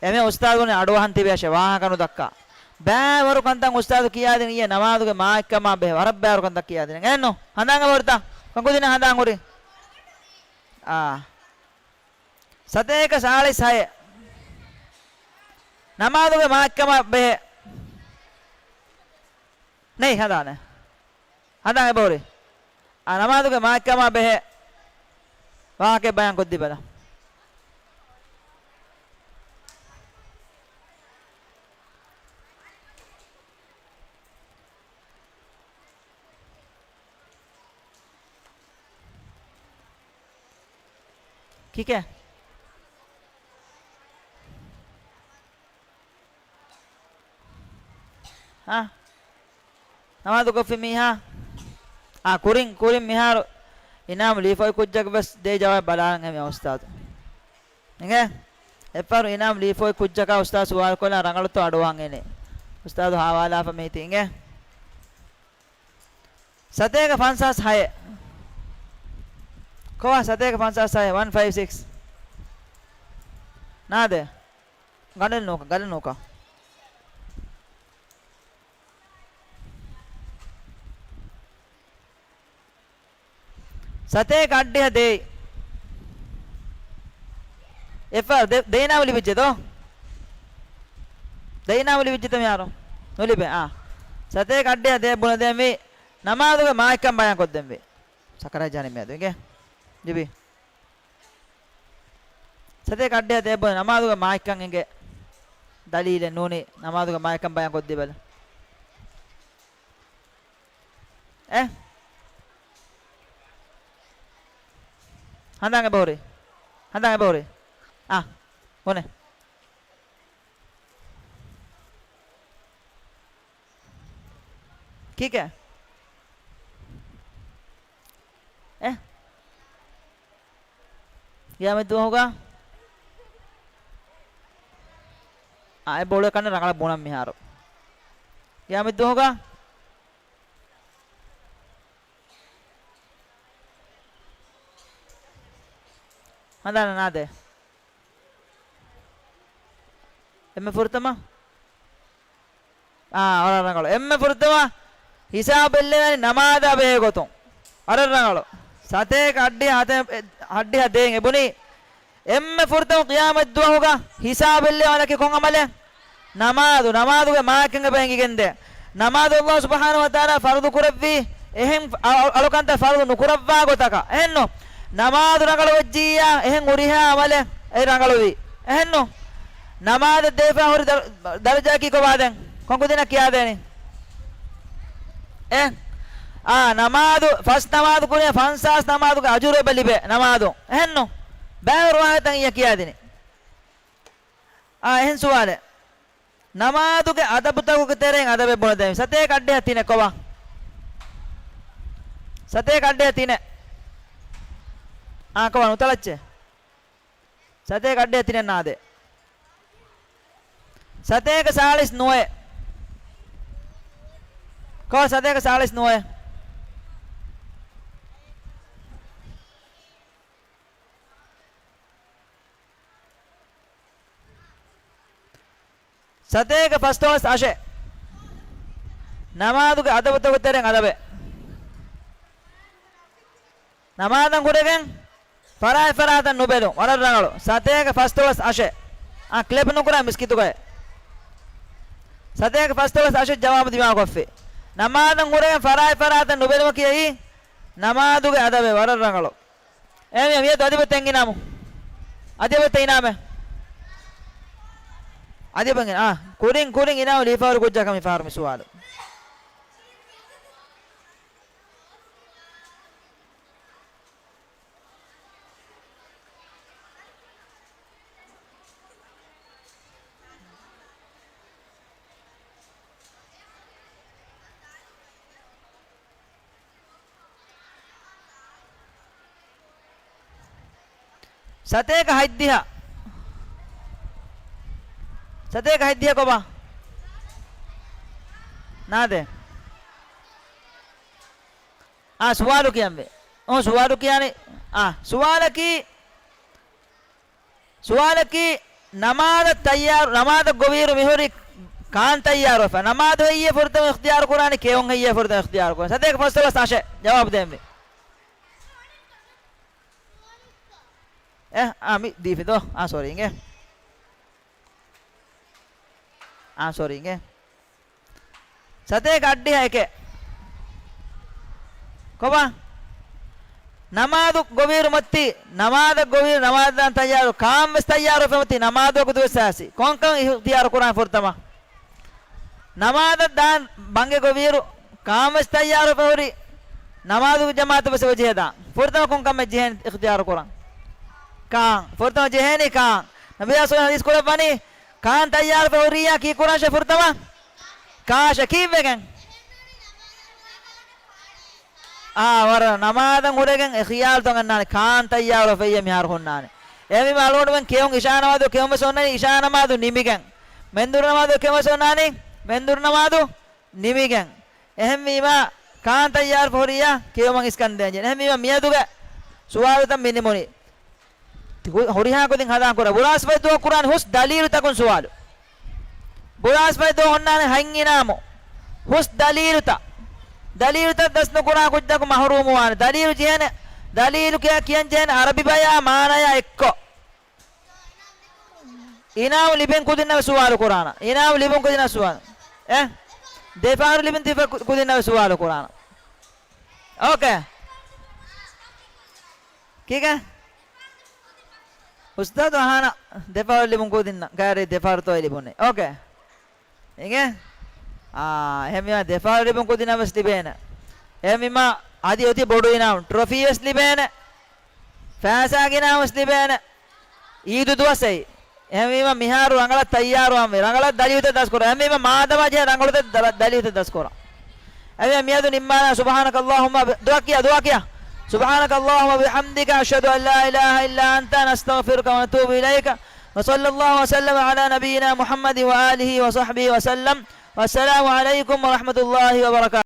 އެމެ އުސްތާޛުން އަޑުއަހަން ތިބޭށެ ވާހަކަ ނުދައްކާ. ބައިވަރު ކަންތައް އުސްތާޛު ކިޔާދިން އިއްޔެ ނަމާދުގެ މާތްކަމާ ބެހޭ. ވަރަށް ބައިވަރު ކަންތައް ކިޔާދިން. އެއްނު؟ ހަނދާން އެބަހުރިތަ؟ ކޮންކުދިން ހަނދާން ހުރި؟ އާ. ސަތޭކަ ސާޅީސް ހައެއް. ނަމާދުގެ މާތްކަމާ ބެހޭ. ނެތް ހަނދާނެއް. ހަނދާން އެބަހުރި. އާ، ނަމާދުގެ މާތްކަމާ ބެހޭ ވާހަކަ ބަޔާން ކޮށްދީބަލަ. ކިކޭ؟ ހާ؟ ނަމާދު ކޮށްފި މީހާ؟ އާ، ކުރިން، ކުރިން މިހާރު އިނާމް ލީފޮތް ކުއްޖަކަށް ވެސް ދޭ ޖަވާބެއް ބަލާން އެމެ އުސްތާޛު. އިނގޭ؟ އެއްފަހަރު އިނާމް ލީފޮތް ކުއްޖަކާ އުސްތާޛު ސުވާލު ކޮށްލާ ރަނގަޅުތޯ އަޑުއަހަން އިނީ. އުސްތާޛު ހާވާލާފަ މީތި އިނގޭ. ސަތޭކަ ފަންސާސް ހައެއް. ކޮވާ ސަތޭކަ ފަންސާސް ހައެއް، ވަން ފައިވް ސިކްސް. ނާދޭ. ގަނޑެއް ނޫކަ، ގަނޑެއް ނޫކަ. ސަތޭކަ އަށްޑިހަ ދޭއް. އެއްފަ-، ދެ-، ދެއިނާމު ލިބިއްޖެ ދޯ؟ ދެއިނާމު ލިބިއްޖެތަ މިހާރު؟ ނުލިބޭ، އާ. ސަތޭކަ އަށްޑިހަ ދޭއް ބުނެދޭންވީ، ނަމާދުގެ މާތްކަން ބަޔާން ކޮށްދޭންވީ. ސަކަރާތް ޖާނި މިއަދު އިނގޭ. ލިބި. ސަތޭކަ އަށްޑިހަ ދޭއް ބުނެ ނަމާދުގެ މާތްކަން އިނގޭ. ދަލީލެއް ނޫނީ، ނަމާދުގެ މާތްކަން ބަޔާން ކޮށްދީބަލަ. އެ؟ ހަނދާން އެބަހުރި. ހަނދާން އެބަހުރި. އާ، ބުނެ. ކީކޭ؟ އެ؟ ގިޔާމަތްދުވަހުގަ؟ އާ، އެ ބޮޅު ކަންނެ ރަނގަޅަށް ބުނަން މިހާރު. ގިޔާމަތްދުވަހުގަ؟ ހަނދާން ނާދޭ. އެންމެ ފުރަތަމަ. އާ، ވަރަށް ރަނގަޅު. އެންމެ ފުރަތަމަ ހިސާބު ބެއްލެވޭނީ ނަމާދާ ބެހޭ ގޮތުން. ވަރަށް ރަނގަޅު. ސަތޭކަ އަށްޑިހަ ހަތެ-، އަށްޑިހަ ދޭން އެބުނީ. އެންމެ ފުރަތަމަ ޤިޔާމަތްދުވަހުގަ ހިސާބު ބެއްލެވޭނީ ކޮން އަމަލެއް؟ ނަމާދު، ނަމާދުގެ މާތްކަން އެބަ އެނގިގެންދޭ. ނަމާދު ﷲ ސުބްޙާނަހޫ ވަތަޢާލާ ފަރުޟު ކުރެއްވީ، އެހެން އަ-، އަ-، އަޅުކަންތައް ފަރުޟު ނުކުރައްވާ ގޮތަކަށް. އެހެންނު؟ ނަމާދު ރަނގަޅު ވެއްޖިއްޔާ، އެހެން ހުރިހާ އަމަލެއް އެ ރަނގަޅުވީ. އެހެންނު؟ ނަމާދަށް ދެވިފަ ހުރި ދަރު-، ދަރަޖައަކީ ކޮބާ ދެން؟ ކޮން ކުދިންނަށް ކިޔާދޭނީ؟ އެ؟ އާ، ނަމާދު، ފަސް ނަމާދު ކުރިޔަށް ފަންސާސް ނަމާދުގެ އަޖުރު އެބަ ލިބޭ ނަމާދު. އެހެންނު؟ ބައިވަރު ވާހަކަތައް އިއްޔަ ކިޔާދިނީ. އާ، އެހެން ސުވާލެއް. ނަމާދުގެ އަދަބުތަކުގެ ތެރެއިން އަދަބެއް ބުނެދޭން. ސަތޭކަ އަށްޑިހަ ތިނެއް ކޮބާ؟ ސަތޭކަ އަށްޑިހަ ތިނެއް. އާ، ކޮބާ ނުތަޅައްޗޭ؟ ސަތޭކަ އަށްޑިހަ ތިނެއް ނާދޭ. ސަތޭކަ ސާޅީސް ނުވައެއް. ކޮބާ ސަތޭކަ ސާޅީސް ނުވައެއް؟ ސަތޭކަ ފަސްދޮޅަސް އަށެއް. ނަމާދުގެ އަދަބުތަކުގެ ތެރެއިން އަދަބެއް. ނަމާދަށް ހުރެގެން ފަރާތް ފަރާތަށް ނުބެލުން. ވަރަށް ރަނގަޅު. ސަތޭކަ ފަސްދޮޅަސް އަށެއް. އާ، ކްލެޕް ނުކުރާ މިސްކިތުގައި. ސަތޭކަ ފަސްދޮޅަސް އަށެއް ޖަވާބު ދިމާކޮށްފި. ނަމާދަށް ހުރެގެން ފަރާތް ފަރާތަށް ނުބެލުމަކީ އެއީ ނަމާދުގެ އަދަބެއް. ވަރަށް ރަނގަޅު. އެހެންވީމަ މިއަދު އަދި އޮތް ތަން އިނާމު. އަދި އޮތް ތަން އިނާމެއް. އަދި އޮތް އިނާ-، އާ، ކުރިން، ކުރިން އިނާމު ލިބިފަ ހުރި ކުއްޖާ ކަމަށް މި ފަހަރު މި ސުވާލު. ސަތޭކަ ހަތްދިހަ. ސަތޭކަ ހަތްދިހަ ކޮބާ؟ ނާދޭ. އާ، ސުވާލު ކިޔަންވޭ. އޮ، ސުވާލު ކިޔާނީ. އާ، ސުވާލަކީ، ސުވާލަކީ، ނަމާދަށް ތައްޔާރު، ނަމާދަށް ގޮވިއިރު މިހުރީ ކާން ތައްޔާރުވެފަ؟ ނަމާދު ހެއްޔޭ ފުރަތަމަ އިޚްތިޔާރު ކުރާނީ؟ ކެއުން ހެއްޔޭ ފުރަތަމަ އިޚްތިޔާރު ކުރާނީ؟ ސަތޭކަ ފަސްދޮޅަސް އަށެއް ޖަވާބު ދޭންވީ. އެ، އާ، މި ދީފި ދޯ. އާ، ސޮރީ އިނގޭ. އާ، ސޮރީ އިނގޭ. ސަތޭކަ އަށްޑިހަ އެކެއް. ކޮބާ؟ ނަމާދު ގޮވިއިރު މަތީ، ނަމާދަށް ގޮވިއިރު ނަމާދަށް ދާން ތައްޔާރު، ކާން ވެސް ތައްޔާރު ވެފަ މަތީ ނަމާދު ވަގުތު ވެސް އައިސް. ކޮންކަން އިޚްތިޔާރު ކުރާން ފުރަތަމަ؟ ނަމާދަށް ދާން ބަނގެ ގޮވިއިރު، ކާން ވެސް ތައްޔާރު ވެފަ ހުރި، ނަމާދު ޖަމާޢަތު ވެސް އެބަ ޖެހޭ ދާން. ފުރަތަމަ ކޮން ކަމެއް ޖެހޭނީ އިޚްތިޔާރު ކުރަން؟ ކާން. ފުރަތަމަ ޖެހޭނީ ކާން. ނަބިއްޔާ ސައްލައްލާހު އަލައިހި ވަސައްލަމަ ހަދީސް ކުރައްވަނީ، ކާން ތައްޔާރު ވެފަ ހުރިއްޔާ ކީއްކުރާށޭ ފުރަތަމަ؟ ކާށޭ. ކީއްވެގެން؟ އާ، ވަރަށް ނަމާދަށް ހުރެގެން އެ ޚިޔާލުތައް އަންނާނެ، ކާން ތައްޔާރު ވެފައިޔޭ މިހާރު ހުންނާނެ. އެހެންވީމަ އަޅުގަނޑުމެން ކެއުން އިޝާ ނަމާދު ކެއުން ވެސް އޮންނަނީ، އިޝާ ނަމާދު ނިމިގެން. މެންދުރު ނަމާދު ކެއުން ވެސް އޮންނާނީ، މެންދުރު ނަމާދު ނިމިގެން. އެހެންވީމާ، ކާން ތައްޔާރު ހުރިއްޔާ ކިޔުމަށް އިސްކަން ދޭންޖެހޭ. އެހެންވީމާ، މިއަދުގެ ސުވާލުތައް މި ނިމުނީ. ހު-، ހުރިހާ ކުދިން ހަނދާން ކުރާ. ބުރާސްފަތި ދުވަހު ކުރާނެ ހުސް ދަލީލުތަކުން ސުވާލު. ބުރާސްފަތި ދުވަހު އޮންނާނެ ހަތް އިނާމު. ހުސް ދަލީލުތައް. ދަލީލުތައް ދަސް ނުކުރާ ކުއްޖަކު މަހުރޫމުވާނެ. ދަލީލު ޖެހޭނެ، ދަލީލު ކިޔަ-، ކިޔަން ޖެހޭނެ އަރަބި ބަޔާ މާނަޔާ އެއްކޮށް. އިނާމު ލިބެން ކުދިންނަށް ސުވާލު ކުރާނަ. އިނާމު ލިބުން ކުދިންނަށް ސުވާލު. އެ؟ ދެފަހަރު ލިބެން ތިފަ ކު-، ކުދިންނަށް ސުވާލު ކުރާނަ. އޯކޭ. ކީކޭ؟ އުސްތާދު އަހާނަ ދެފަހަރު ލިބުން ކުދިންނަށް. ގާރީ ދެފަހަރު ތޯއި ލިބުނީ. އޯކޭ. އިނގޭ؟ އާ، އެހެންވީމާ ދެފަހަރު ލިބުން ކުދިންނަށް ވެސް ލިބޭނެ. އެހެންވީމާ އަދި އޮތީ ބޮޑު އިނާމު. ޓްރޮފީ ވެސް ލިބޭނެ. ފައިސާގެ އިނާމު ވެސް ލިބޭނެ. އީދު ދުވަސް އެއީ. އެހެންވީމަ މިހާރު ރަނގަޅަށް ތައްޔާރުވާންވީ. ރަނގަޅަށް ދަލީލުތައް ދަސްކުރާ. އެހެންވީމަ މާދަމާ ޖެހޭ ރަނގަޅުތައް ދަ-، ދަލީލުތައް ދަސްކުރާ. އެހެންވީމަ މިއަދު ނިންމާލާ. سبحانك اللهم ب-، ދުޢާ ކިޔާ، ދުޢާ ކިޔާ. سبحانك اللهم وبحمدك، أشهد أن لا إله إلا أنت، نستغفرك ونتوب إليك. وصلى الله وسلم على نبينا محمد وآله وصحبه وسلم. والسلام عليكم ورحمة الله وبركاته.